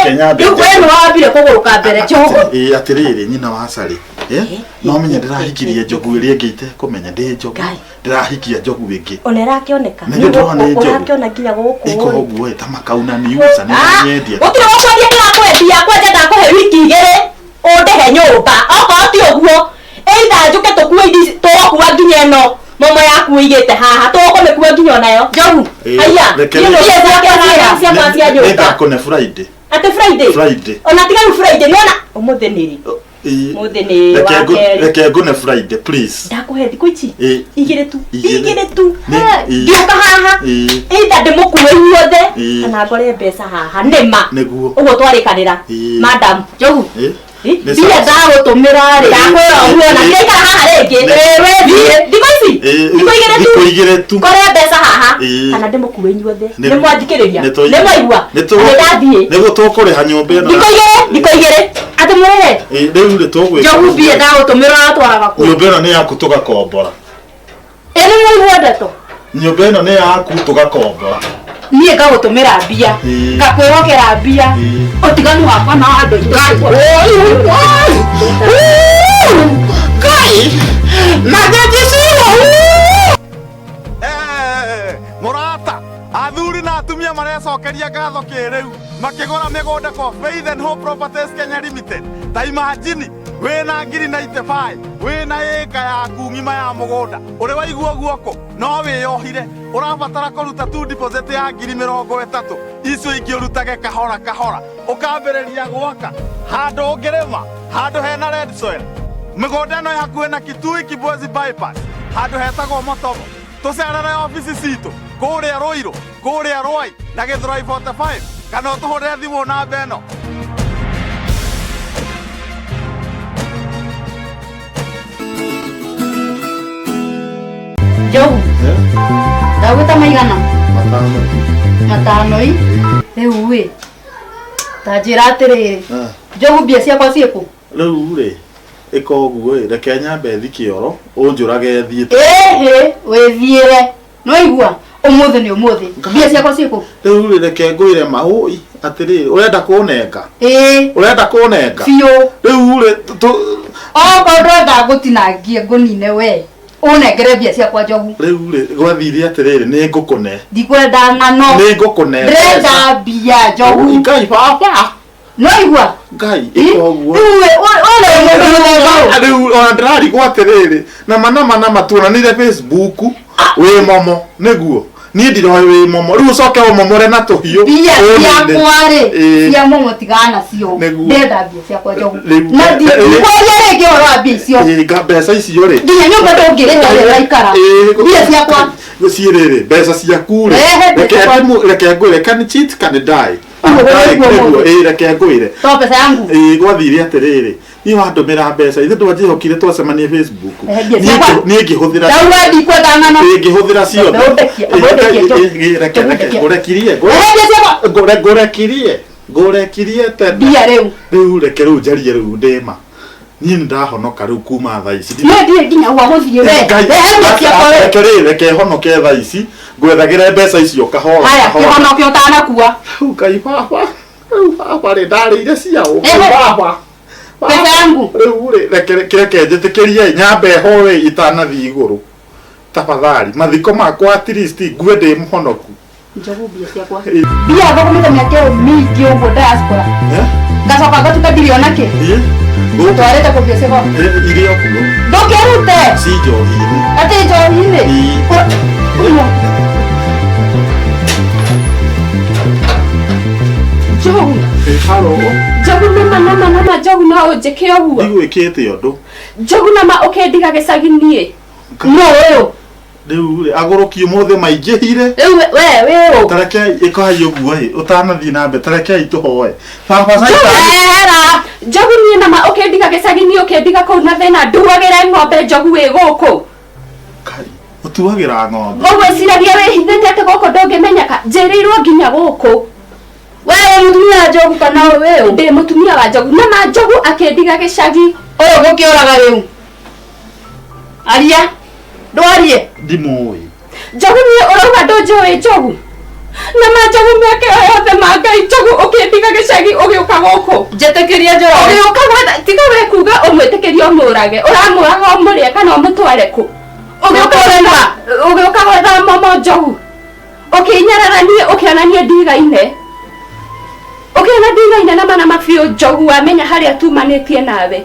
Reke nyambe rĩu we nje- nĩ wambire kũgũrũka mbere Njogu Ĩĩ, atĩrĩrĩ nyina wa Carĩ. No menye ndĩrahikirie njogu ĩrĩa ĩngĩ itekũmenya ndĩ njogu. Ngai. Ndĩrahikia njogu ĩngĩ. ona ĩrakĩoneka Nĩ ndĩrona nĩ njogu. ũrakĩona nginya gũkũ Ĩkorwo ũguo ĩ ta makauna niuca nĩ nyendia. gũtirĩ gũkwendia ndĩrakwendia kwanja ndakũhe wiki igĩrĩ ũndĩhe nyũmba okorwo ti ũguo either njũke tũkue indo ici tũgũkua nginya ĩno momo yaku ũigĩte haha tũgũkũmĩkua nginya onayo Njogu Ĩĩ, haiya reke niĩ rĩ- mbia ciakwa ciakwa cia nyũmba Nĩngakũne Friday. atĩ Friday Friday. ona tiga rĩu Friday nĩwona ũmũthĩ nĩ rĩ Ĩĩ. Ũmũthĩ nĩ Reke wa kerĩ. reke ngũne Friday please. ndakũhe thikũ ici Ĩĩ. igĩrĩ tu Igĩrĩ. igĩrĩ tu Nĩ- ĩĩ. ngĩũka haha Ĩĩ. either ndĩmũkue inyuothe Ĩĩ. kana ngore mbeca haha nĩma Nĩguo. ũguo twarĩkanĩra Ĩĩ. madam Njogu Ĩĩ. Ĩ, Nĩ mbia sawa. ndagũtũmĩra rĩ ndakwĩra ũguo na ndiraikara haha rĩngĩ Nĩ- Ĩ, wĩ thiĩ. Thikũ ici Ĩĩ, thikũ igĩrĩ tu thikũ igĩrĩ tu. ngore mbeca haha Ĩĩ. kana ndĩmũkue inyuothe Nĩ- nĩ mwanjikĩrĩria nĩ nĩ mwaigua nĩ tũ- nĩ ndathiĩ nĩguo tũkũrĩha nyũmba ĩno. thikũ igĩrĩ thikũ igĩrĩ atĩ mũrĩhe Ĩĩ, rĩu rĩ tũgwĩka Njogu mbia ndagũtũmĩra ũratwaraga kũ nyũmba ĩno nĩ yaku tũgakombora. ĩ nĩ mwaigua ndeto Nyũmba ĩno nĩ yaku tũgakombora. niĩ ngagũtũmĩra mbia Ĩĩ. ngakwĩhokera mbia Ĩĩ. ũtiganu wakwa na andũ aitũ Ngai! Na njĩcirio! Mũrata, athuri na atumia marecokeria ngatho kĩrĩu makĩgũra mĩgũnda kwa Faith and Hope Properties Kenya Limited. Ta imagine wĩna ngiri 95 wĩna ĩka yaku ng'ima ya mũgũnda ũrĩ waigua guoko no wĩyohire ũrabatara kũruta tu deposit ya ngiri mĩrongo ĩtatũ icio ingĩ ũrutage kahora kahora ũkambĩrĩria gwaka handũ ũngĩrĩma handũ hena red soil mĩgũnda ĩno ĩ hakuhĩ na Kitui Kibwezi bypass handũ hetagwo Motobo tũcerere obici citũ kũrĩa Ruiru kũrĩa Ruai na Gĩthũrai 45 kana ũtũhũrĩre thimũ namba ĩno. Njogu ndagwĩta maigana Matano. matano i Rĩu ĩ ta njĩra atĩrĩrĩ Njogu mbia ciakwa ciĩkũ Rĩu rĩ ĩka ũguo ĩ reke nyambe thi kĩoro ũnjũrage thiĩte. Ĩhĩ wĩthiĩre nĩwaigua ũmũthĩ nĩ ũmũthĩ mbia ciakwa ciĩkũ Rĩu rĩ reke ngwĩre maũi atĩrĩrĩ ũrenda kũnenga ĩĩ ũrenda kũnenga biũ rĩu rĩ okorwo ndwenda ngũtinangie ngũnine we ũnengere mbia ciakwa Njogu rĩu rĩ gwathire atĩrĩrĩ nĩ ngũkũne ndikwenda ng'ano nĩ ngũkũne ndĩrenda mbia Njogu Ngai baba nĩwaigua Ngai ĩka ũguo rĩu ũrĩ mũndũ mũthemba ũyũ rĩu ona ndĩrarigwo atĩrĩrĩ nama nama nama tuonanire Facebook wĩ momo nĩguo niĩ ndiroĩ wĩ momo rĩu ũcoke ũmomore na tũhiũ mbia ũnine. ciakwa rĩ Ĩĩ. cia momo tigana nacio Nĩguo. ndĩrenda mbia ciakwa Njogu Rĩu- na ndikwaria rĩngĩ ũhoro wa mbia icio Ĩĩ, mbeca icio rĩ nginya nyũmba ndũngĩrĩta ũrĩa ũraikara Ĩĩ, mbia ciakwa ciĩ rĩrĩ mbeca ciaku rĩ Rehe mbeca reke ciakwa. reke ngwĩre can cheat can die Ũguo Die, nĩguo nĩguo, mũndũ. ĩĩ, reke ngwĩre to pesa yangu ĩĩ gwathire atĩrĩrĩ niĩ wandũmĩra mbeca ithe ndwanjĩhokire twacemanie Facebook Rehe mbia Niĩ ciakwa. niĩ ngĩhũthĩra ndauga ndikwenda ng'ano ĩĩ, ngĩhũthĩra ciothe Ũndekie, Ĩĩ, ũndekie, ĩĩ, ĩĩ, reke reke Ũndekie. ngũrekirie Rehe mbia ciakwa ngũrekirie ngũrekirie tene mbia rĩu rĩu reke rĩu njarie rĩu ndĩma niĩ nĩndahonoka rĩu kuma thaa ici niĩ ndirĩ nginya gwa gũthiĩ we Ngai, rehe mbia ciakwa we reke rĩ reke honoke thaa ici ngwethagĩre mbeca icio kahora haya kahora. kĩhonoke ũtanakua Rĩu Ngai baba rĩu baba rĩ ndarĩire ciao Ehe. baba Pesa yangu. Rĩu rĩ reke reke njĩtĩkĩrie nyambe hoe itanathiĩ igũrũ tafadhali mathiko makwa at least ngue ndĩ mũhonoku Njogu mbia ciakwa Ĩĩ. mbia thũkũmĩte mĩaka ĩyo mĩingĩ ũguo diaspora Eh? ngacoka ngatuĩka ndirĩ ona kĩ Ĩĩ. Gũkũ twarĩte kũ mbia ciakwa irĩ o kuo ndũkĩrute ci njohi-inĩ atĩ njohi-inĩ Ĩĩ. Njogu Ĩĩ, haro Njogu nama nama nama Njogu no ũnjĩke ũguo ndigwĩkĩte ũndũ Njogu nama ũkĩndiga gĩcagi niĩ no ũyũ rĩu rĩ agũrũki ũmũthĩ maingĩhire rĩu we wĩ ũ tarekei ĩkai ũguo ĩ ũtanathiĩ na mbere tarekei tũhoe baba caitani ehera Njogu niĩ nama ũkĩndiga gĩcagi niĩ ũkĩndiga kũu na thĩna nduagĩre ng'ombe Njogu wĩ gũkũ Kai, ũtuagĩra ng'ombe ũgwĩciragia wĩhithĩte atĩ gũkũ ndũngĩmenyeka njĩrĩirwo nginya gũkũ we wĩ mũtumia wa Njogu kana wĩ ũ ndĩ mũtumia wa Njogu nama Njogu akĩndiga gĩcagi ũyũ gũkĩũraga rĩu aria ndwarie ndimũĩ Njogu niĩ ũrauga ndũnjũĩ Njogu nama Njogu mĩaka ĩyo yothe ma Ngai Njogu ũkĩndiga gĩcagi ũgĩũka gũkũ njĩtĩkĩrie Njoroge ũgĩũka gwetha tiga we kuga ũmwĩtĩkĩrie ũmũrage ũramũraga ũmũrĩe kana ũmũtware kũ ũgĩũka gwetha ũgĩũka gwetha momo Njogu ũkĩnyarara niĩ ũkĩona niĩ ndigaine ũkĩona ndigaine na mana mabiũ Njogu wamenya harĩa tumanĩtie nawe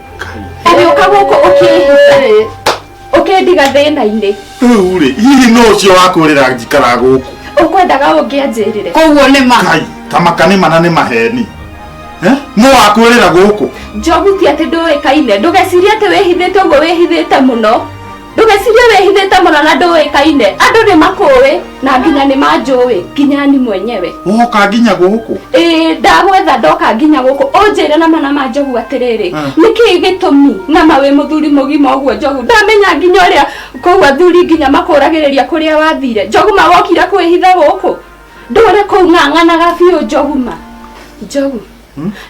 ũgĩũka gũkũ ũkĩhitha ũkĩndiga thĩna-inĩ rĩu rĩ hihi no ũcio wakwĩrĩra njikara gũkũ ũkwendaga ũngĩanjĩrire koguo nĩ ma kai ta maka nĩ mana nĩ maheni Eh? no wakwĩrĩra gũkũ Njogu ti atĩ ndũĩkaine ndũgecirie atĩ wĩhithĩte ũguo wĩhithĩte mũno ndũgecirie wĩhithĩte mũno na ndũĩkaine andũ nĩ makũĩ na nginya nĩ manjũĩ nginya ni mwenyewe woka nginya gũkũ ĩĩ ndagwetha ndoka nginya gũkũ ũnjĩre nama nama Njogu atĩrĩrĩ Mm. nĩkĩĩ gĩtũmi nama wĩ mũthuri mũgima ũguo Njogu ndamenya nginya ũrĩa kũu athuri nginya makũragĩrĩria kũrĩa wathire Njogu ma wokire kwĩhitha gũkũ ndũre kũu ng'ang'anaga biũ Njogu ma Njogu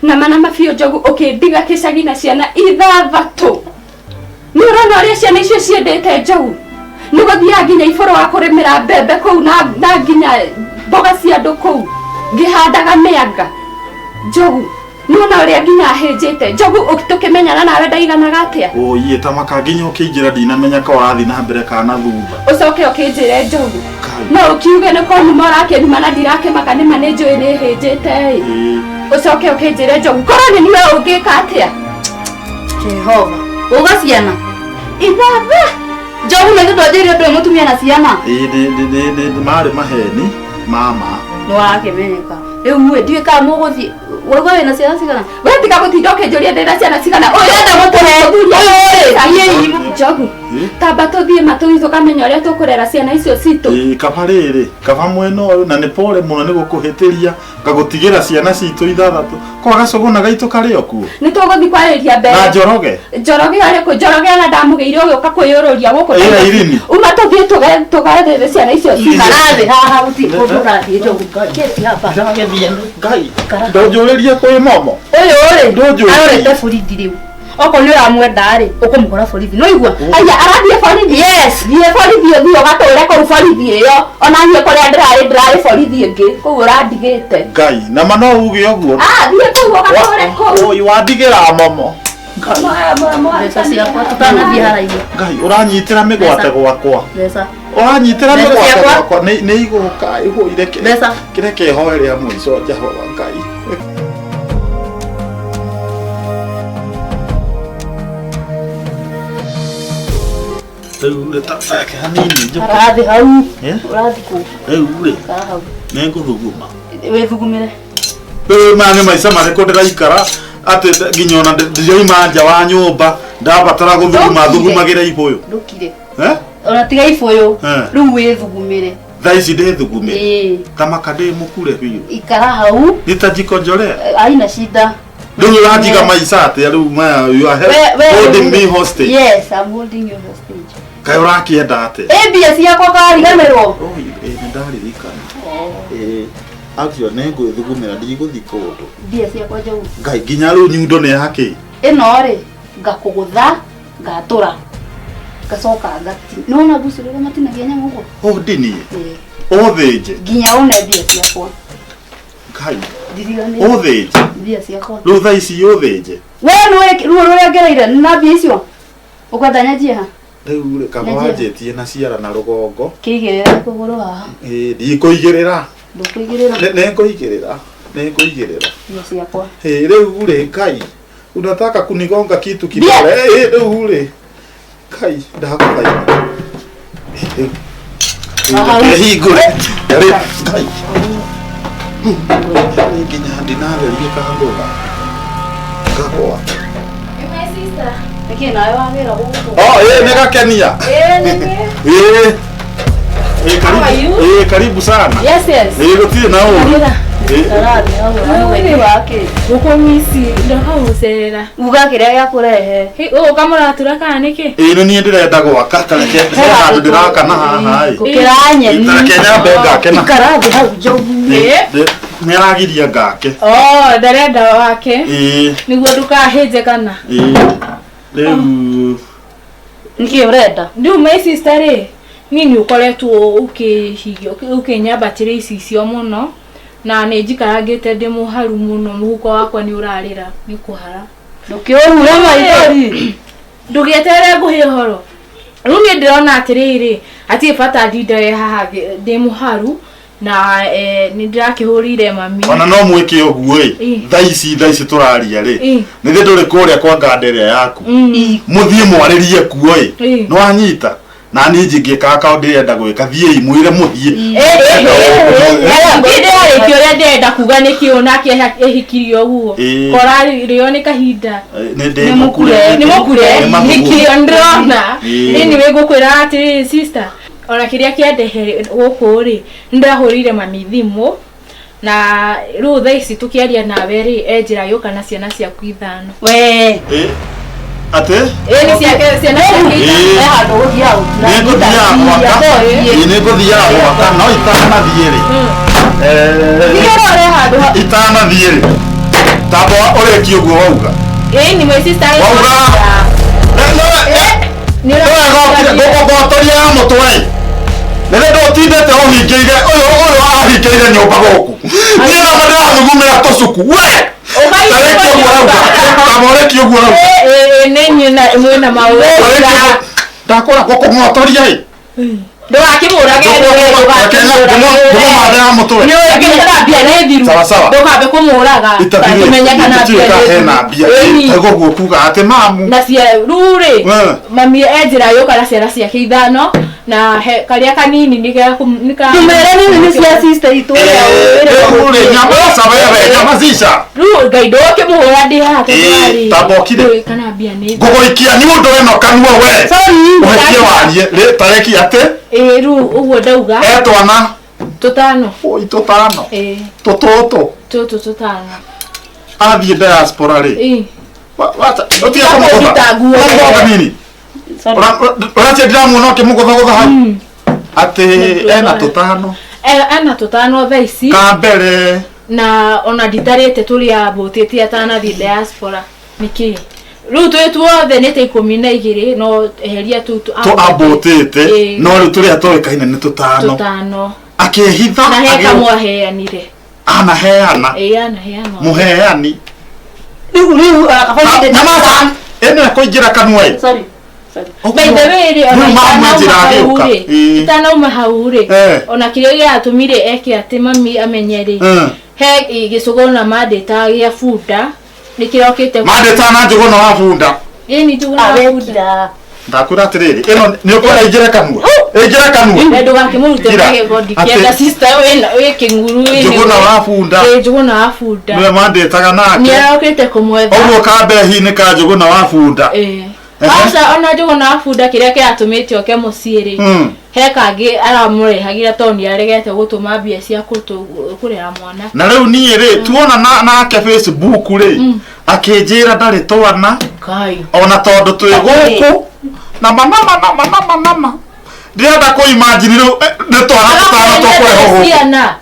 nama nama biũ Njogu ũkĩndiga kĩcagi na ciana ithathatũ nĩ ũrona ũrĩa ciana icio ciendete Njogu nĩ gũthiaga nginya ibũrũ wa kũrĩmĩra mbembe kũu na na nginya mboga cia andũ kũu ngĩhandaga mĩanga Njogu nĩwona ũrĩa nginya hĩnjĩte Njogu tũkĩmenyana nawe ndaiganaga atĩa ũiĩ ta maka nginya ũkĩingĩra ndinamenya ka ũrathiĩ na mbere kana thutha ũcoke ũkĩnjĩre Njogu Kai. no ũkiuge nĩ kũnuma ũrakĩnuma na ndirakĩmaka nĩma nĩ njũĩ nĩ hĩnjĩte ĩ Ĩĩ. ũcoke ũkĩnjĩre Njogu korwo nĩ niwe ũngĩka atĩa Jehova uga ciana ithatha Njogu nĩ ndwanjĩrire ndũĩ mũtumia na ciana Ĩĩ, marĩ maheni mama nĩ warakĩmenyeka rĩu ĩ ndiũĩ kana mũgũthiĩ waigua wĩna ciana cigana we tiga gũtinda ũkĩnjũria ndĩna ciana cigana ũrenda gũtũhe Ũyũ ũyũ rĩ niĩ Njogu Ĩ? tamba tũthiĩ matũthiĩ tũkamenya ũrĩa tũkũrera ciana icio citũ. Ĩ, kaba rĩrĩ kaba mwena ũyũ na nĩ pore mũno nĩ gũkũhĩtĩria ngagũtigĩra ciana citũ ithathatũ kwa gacũgũna gaitũ karĩ o kuo Nĩ tũgũthiĩ kwarĩria mbere. na Njoroge. Njoroge arĩkũ? Njoroge ona ndamũgĩire ũgĩũka kwĩyũrũria gũkũ. Ĩra Irini. Uma tũthiĩ tũgethere ciana icio citũ. Ikara thĩ haha gũtirĩ kũndũ ũrathiĩ Njogu. Keti hapa. Ndagĩthiĩ Ngai ndũnjũrĩrie kwĩ momo. Ũyũ rĩ Ndũnjũrĩrie. arorete borithi rĩu. Okorwo nĩ ũramwenda rĩ, ũkũmũkora borithi. Nĩ waigua? Aya arathiĩ borithi. Yes. Thiĩ borithi ũthiĩ ũgatũre kũu borithi ĩyo. Ona niĩ kũrĩa ndĩrarĩ ndĩrarĩ borithi ĩngĩ kũu ũrandigĩte. Ngai na ma no uge ũguo. Ah, thiĩ kũu ũgatũre kũu. Oi wandigĩra momo. Mbeca ciakwa tũtanathiĩ haraihu. Ngai ũranyitĩra mĩgwate gwakwa. Mbeca. Ũranyitĩra Mbeca mĩgwate ciakwa? gwakwa nĩ nĩ igũka igũire Mbeca. kĩreke hoe rĩa mũico Jehova Ngai. Rĩu rĩ ta take hanini njũke. Ũrathiĩ hau. Eh? Ũrathiĩ kũ? Rĩu rĩ Ikara hau. nĩ ngũthuguma. Wĩthugumĩre. Rĩu maya nĩ maica marĩkũ ndĩraikara atĩ nginya ona ndirauma nja wa nyũmba ndabatara gũthuguma Ndũkire. thugumagĩra ibũyũ. Ndũkire. Eh? Ona tiga ibũyũ. Eh. Rĩu wĩthugumĩre. Thaa ici ndĩthugumĩre. Ĩĩ. Tamaka ndĩ mũkure biũ. Ikara hau. Nitajikonjolea. Haina shida. Rĩu ũranjiga maica atĩa rĩu maya you are holding me hostage. Yes, I'm holding you hostage. Kaĩ ũrakĩenda atĩa? Ĩ mbia ciakwa kariganĩrwo. Oi, ĩ nĩ ndaririkana. Ĩ actually nĩ ngwĩthugumĩra ndigũthiĩ kũndũ. Mbia ciakwa Njogu. Ngai nginya rĩu nyundo nĩ yakĩ? Ĩno rĩ ngakũgũtha ngatũra ngacoka ngati nĩwona mbuci rĩrĩa matinagia nyama ũguo. Ũndinie. Ĩĩ. Ũthĩnje. Nginya une mbia ciakwa. Ngai Ndiriganĩire ũthĩnje. mbia ciakwa. Rĩu thaa ici ũthĩnje. We nĩũĩ ruo rũrĩa ngereire na mbia icio ũkwenda nyanjie ha? Rĩu rĩ kaba Nyanjia. wanjĩtie na ciara na rũgongo. Kĩigĩrĩra kũgũrũ haha. Ĩ ndikũigĩrĩra. Ndũkũigĩrĩra Nĩ ngũigĩrĩra. Nĩ ngũigĩrĩra. mbia ciakwa. Ĩ rĩu rĩ Ngai unataka kunigonga kitu Mbia. kidole. Ĩ rĩu rĩ Ngai ndakũthaitha. Ĩ, rĩu Hau. reke hingũre. Rĩ Ngai. Rĩ nginya ndinatherie kangũga. Ngagwa. Nĩkĩ nawe wagĩra gũkũ? Oh, ĩ nĩ gakenia. Ĩ. Ĩ How are karibu. you? Ĩ karibu sana. Yes, yes. Ĩ gũtirĩ na ũru. Ĩ. Ikara thĩ hau ũraigua wake. Gũkũ mici ndoka gũcerera. Uga kĩrĩa gĩakũrehe. Ũũ kamũratura kana nĩkĩ? Ĩ nĩ niĩ ndĩrenda gwaka tareke he handũ ndĩraka na haha ĩ. Gũkĩra nyeni. Tareke nyambe ngake na. Ikara thĩ hau Njogu. Nĩ aragiria ngake. Oh, ndarenda wake Ĩ. nĩguo ndũkahĩnje kana. Ĩ. Rĩu Nĩkĩ ũrenda? Rĩu my sister rĩ, niĩ nĩ ũkoretwo ũkĩhigio ũkĩnyambatĩria icicio mũno na nĩ njikarangĩte ndĩ mũharu mũno mũhuko wakwa nĩ ũrarĩra nĩ kũhara. Ndũkĩũhure maithori. Ndũgĩeterere ngũhe ũhoro. Rĩu niĩ ndĩrona atĩrĩrĩ, hatirĩ bata ndindage haha ndĩ mũharu na nĩ ndĩrakĩhũrĩire mami. ona no mwĩke ũguo ĩ Ĩ. thaa ici tũraria rĩ Ĩ. nĩ thĩ ndũrĩ kũrĩa kwa nganda ĩrĩa yaku Mm. mũthiĩ mwarĩrie kuo ĩ Ĩ. nĩ wanyita na niĩ njingĩkaga kaũndũ ndĩrenda gwĩka thiĩi mwĩre mũthiĩ Niĩ ndĩrarĩkia ũrĩa ndĩrenda kuga nĩkĩ nake ehikirie ũguo Ĩ. korarĩo nĩ kahinda nĩ ndĩ mũkure nĩ mũkure Nĩ mathuguma. nĩkĩo ndĩrona Ĩ. anyway ngũkwĩra atĩrĩrĩ sister ona kĩrĩa kĩandehe gũkũ rĩ nĩndahũrĩire mami thimũ na rĩu thaa ici tũkĩaria nawe rĩ enjĩra gĩũka na ciana ciaku ithano. We. Ĩ. Atĩ Ĩ nĩ ciake ciana ciake Ĩ. ithano. He handũ ũgũthiaga nĩ ngũthiaga gwaka Ĩ, nĩ ngũthiaga gwaka no itanathiĩ rĩ Ndigĩrwo ũre handũ ha- itanathiĩ rĩ tamba ũrĩkie ũguo wauga Ĩ ni my sister rĩ. Wauga. Nĩ ũra- ngũkũgotoria ya mũtwe nĩ ndå ũtindĩte ũhingĩire ũyũ ũyũ ahingĩire nyũmba gũkũ niĩ nama ndĩrathugumĩra tũcuku we tarĩkia ũguo ũrauga tamba ũrĩkie ũguo ũrauga Ĩ, ĩ, nĩ nyina mwĩna maũndũ. Tarĩkia ũguo- ndakũra gũkũng'otoria ĩ Ndũgakĩmũrage. Ndũmũmathe ya mũtwe. Nĩũĩ mbia nĩ thiru. Sawa, sawa. Ndũkambe kũmũraga. Tũmenye kana mbia Itatiũĩ nĩ ka thiru. hena mbia. Ĩni. Taguo kuga atĩ mamu. Na cia rĩu rĩ, Eh. mami enjĩra yũka na ciana ciake ithano na he, karĩa kanini nĩ ga nĩ ka Ndũmere nini nĩ cia sister itũ ũrĩa Rĩu rĩ nyamaca wewe nyamacisha. Rĩu Ngai ndũkĩmũhũra ndĩ haha tondũ Ĩĩ, arĩ tamba ũkire. ndũĩ kana mbia nĩ thiru. Ngũgũikia nĩ ũndũ ĩno kanua we. Sorry. Ũhetie warie rĩ tareki atĩ Ĩĩ rĩu ũguo ndauga etwana tũtano. oi tũtano Ĩĩ tũtũtũ tũtũ tũtano. athiĩ diaspora rĩ. Ĩĩ. Ũtige Tiga kũmũgũtha. kũnduta nguo. Ũramũgũtha nini? Sorry. Ũratia ndĩramuona ũkĩmũgũthagũtha hau. Atĩ ena tũtano. Ena tũtano thaa ici. Ka mbere. Na ona nditarĩte tũrĩa mbũtĩtie atanathiĩ diaspora nĩkĩ rĩu twĩ tuothe nĩ ta 12 no eheria tũu Tũ ambũtĩte Ĩĩ. no rĩu tũrĩa tũĩkaine nĩ tũtano. Tũtano. Akĩhitha. Na he kamwe aheanire. Anaheana. Ĩĩ anaheana. Mũheani. Rĩu akabona Nyamaca. Ĩno ĩkũingĩra kanua ĩ. Sorry. Sorry. By the way rĩ, ona Rĩu mamu itanauma njĩra hau agĩũka. rĩ, Ĩĩ. itanauma hau rĩ, Eh. ona kĩrĩa gĩatũmire eke atĩ mami amenye rĩ, he gĩcũgũna mandĩta gĩa bunda nĩkĩrokĩte. Mandĩta na njũgũna wa bunda. Ĩni njũgũna wa bunda. Awekira. Ndakwĩra atĩrĩrĩ ĩno nĩ ũkwenda ĩingĩre kanua ĩingĩre kanua. Na ndũgakĩmũrute Ira. magego ndikĩenda Atĩ- sister wĩna wĩ kĩng'uru wĩ Njũgũna wa bunda. Ĩĩ njũgũna wa bunda. Nĩwe mandĩtaga nake. Nĩarokĩte kũmwetha. Ũguo kambehi nĩ ka njũgũna wa bunda. Ĩĩ. Ehe. Aca ona njũgũna wa bunda kĩrĩa kĩratũmĩte oke mũciĩ rĩ, he kangĩ aramũrehagĩra tondũ nĩaregete gũtũma mbia cia kũrera mwana. Na rĩu niĩ rĩ tuona nake Facebook rĩ akĩnjĩra ndarĩ twana Kai. ona tondũ twĩ gũkũ nama nama nama nama nama ndĩrenda kũ imagine rĩu nĩ twana tũtano tũkũrehwo gũkũ. Ciana.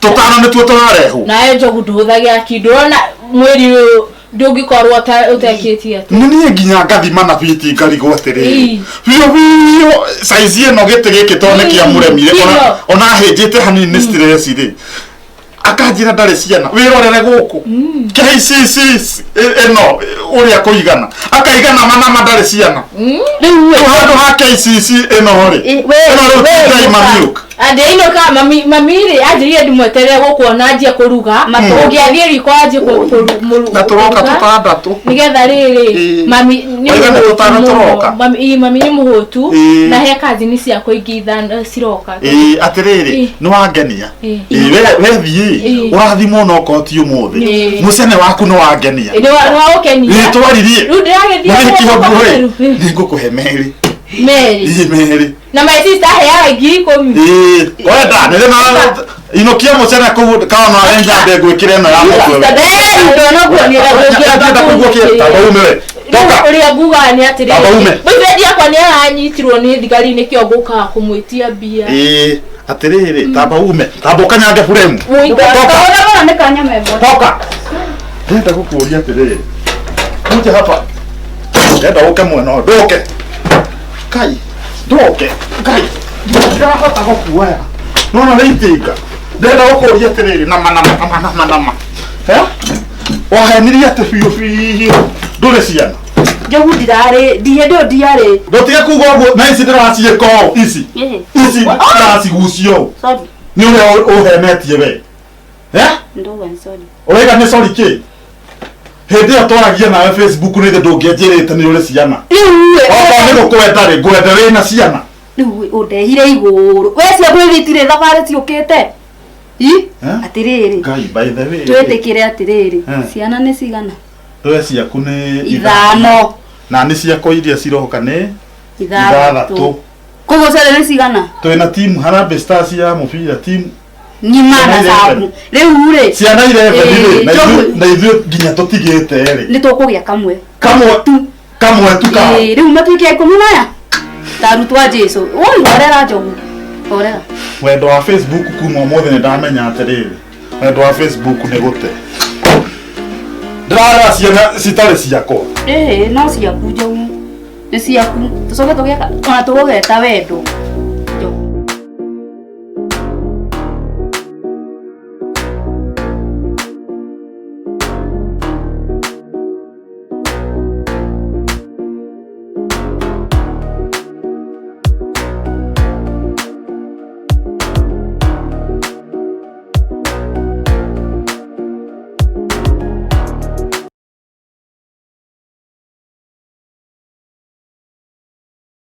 Tũtano nĩtuo tũrarehwo. Nawe njogu ndũhũthagĩra kĩndũ ona mwĩrĩ ũyũ ndũngĩkorwo ũtekĩtie atĩ. Nĩ niĩ nginya ngathima na biti ngarigwo atĩrĩrĩ Ii. biũ biũ saizi ĩno gĩtĩ gĩkĩ tondũ nĩ kĩamũremire Kilo. ona ahĩnjĩte hanini nĩ stress rĩ akanjĩra ndarĩ ciana wĩrorere gũkũ KCC ĩno ũrĩa kũigana akaigana manama ndarĩ ciana. Rĩu Rĩu handũ ha KCC ĩno rĩ we ĩno rĩu we ti ĩnũka. Daima Milk. Andĩinũka mami mami rĩ anjĩrire ndĩmweterere gũkũ ona anjie kũruga. Ũngĩathiĩ riko anjie Na tũroka kũruga. tũtandatũ. Nĩgetha rĩrĩ Ĩĩ. mami nĩ Waiga nĩ mũhũtu tũtano mũno. tũroka. Mami ĩĩ, mami nĩ mũhũtu Ĩĩ. na he kazini ciakwa ingĩ ithano ciroka. Ĩĩ atĩrĩrĩ Ĩĩ. nĩ wangenia. Ĩĩ. Ĩĩ we thiĩ Ĩĩ. ũrathimwo no koti ũmũthĩ. Ĩĩ. Mũcene waku nĩ wangenia. Nĩ wagũkenia. Ĩĩ twaririe. Rĩu ndĩragĩthiĩ Mũthĩ gũkũ kĩhongu rĩ Ĩĩ. nĩ ngũkũhe merĩ. Merĩ. Ĩĩ merĩ. Na my sister aheaga 10,000. Ĩĩ wenda nĩ na inokia mũcene kũu kana no nyambe ngwĩkĩre ĩno ya mũtwe. Ndĩrenda kũigua kĩ tamba ume we. Toka. Ũrĩa ngugaga nĩ atĩrĩrĩ, Baba ume. Boyfriend yakwa nĩ aranyitirwo nĩ thigari nĩkĩo ngũkaga kũmwĩtia mbia. Ĩĩ atĩrĩrĩ tamba ume tamba ũkanyange buremu. Toka. Ũrĩa nĩ kanyama ĩmwe. Toka. Ndĩrenda gũkũria atĩrĩrĩ. Kuja hapa. Ndĩrenda ũke mwena ũyũ. Ndũke. Kai. Ndũke. Kai. Ndirahota gũkuoya. Nona nĩ itinga. Ndĩrenda gũkũria atĩrĩrĩ nama nama nama nama nama. Eh? Wahenirie atĩ biũ biũ ndũrĩ ciana. Njogu ndirarĩ ndihe ndĩo ndiarĩ. Ndũtige kuga ũguo na ici ndĩraciĩka ũũ ici. Ici ndĩracigucia ũũ. Sorry. Nĩ ũrĩa ũhenetie we. Eh? Ndoga sorry. Ũraiga nĩ sorry kĩ? Hĩndĩ ĩyo twaragia nawe Facebook nĩ ithe ndũngĩanjĩrĩte nĩ ũrĩ ciana. Rĩu Okorwo nĩ gũkwenda rĩ ngwenda wĩna ciana. Rĩu ũndehire igũrũ. We ciaku itirĩ thabarĩ ciũkĩte. I? Eh? Atĩrĩrĩ. Ngai by the way. Twĩtĩkĩre atĩrĩrĩ. Eh. Ciana nĩ cigana? Ndũe ciaku nĩ Ithano. Na nĩ ciakwa iria ciroka nĩ Ithathatũ. ithathatũ. Koguo ciothe nĩ cigana? Twĩna timu Harambee Stars ya mũbira timu Ng'ima na Ciana cabu. Rĩu rĩ ciana 11 rĩ na Ĩĩ, ithuĩ na ithuĩ nginya tũtigĩte rĩ. nĩ tũkũgĩa kamwe. Kamwe tu kamwe tu ka. Ĩĩ, rĩu matuĩke 10 na aya. Ta arutwo a Jesũ. Oi, horera Njogu. Horera. Wendo wa Facebook kuma ũmũthĩ nĩ ndamenya atĩrĩrĩ wendo wa Facebook nĩ gũte. Ndĩrarera ciana citarĩ ciakwa. Ĩĩ, no ciaku Njogu. Nĩ ciaku. Tũcoke tũgeka ona tũgũgeta wendo.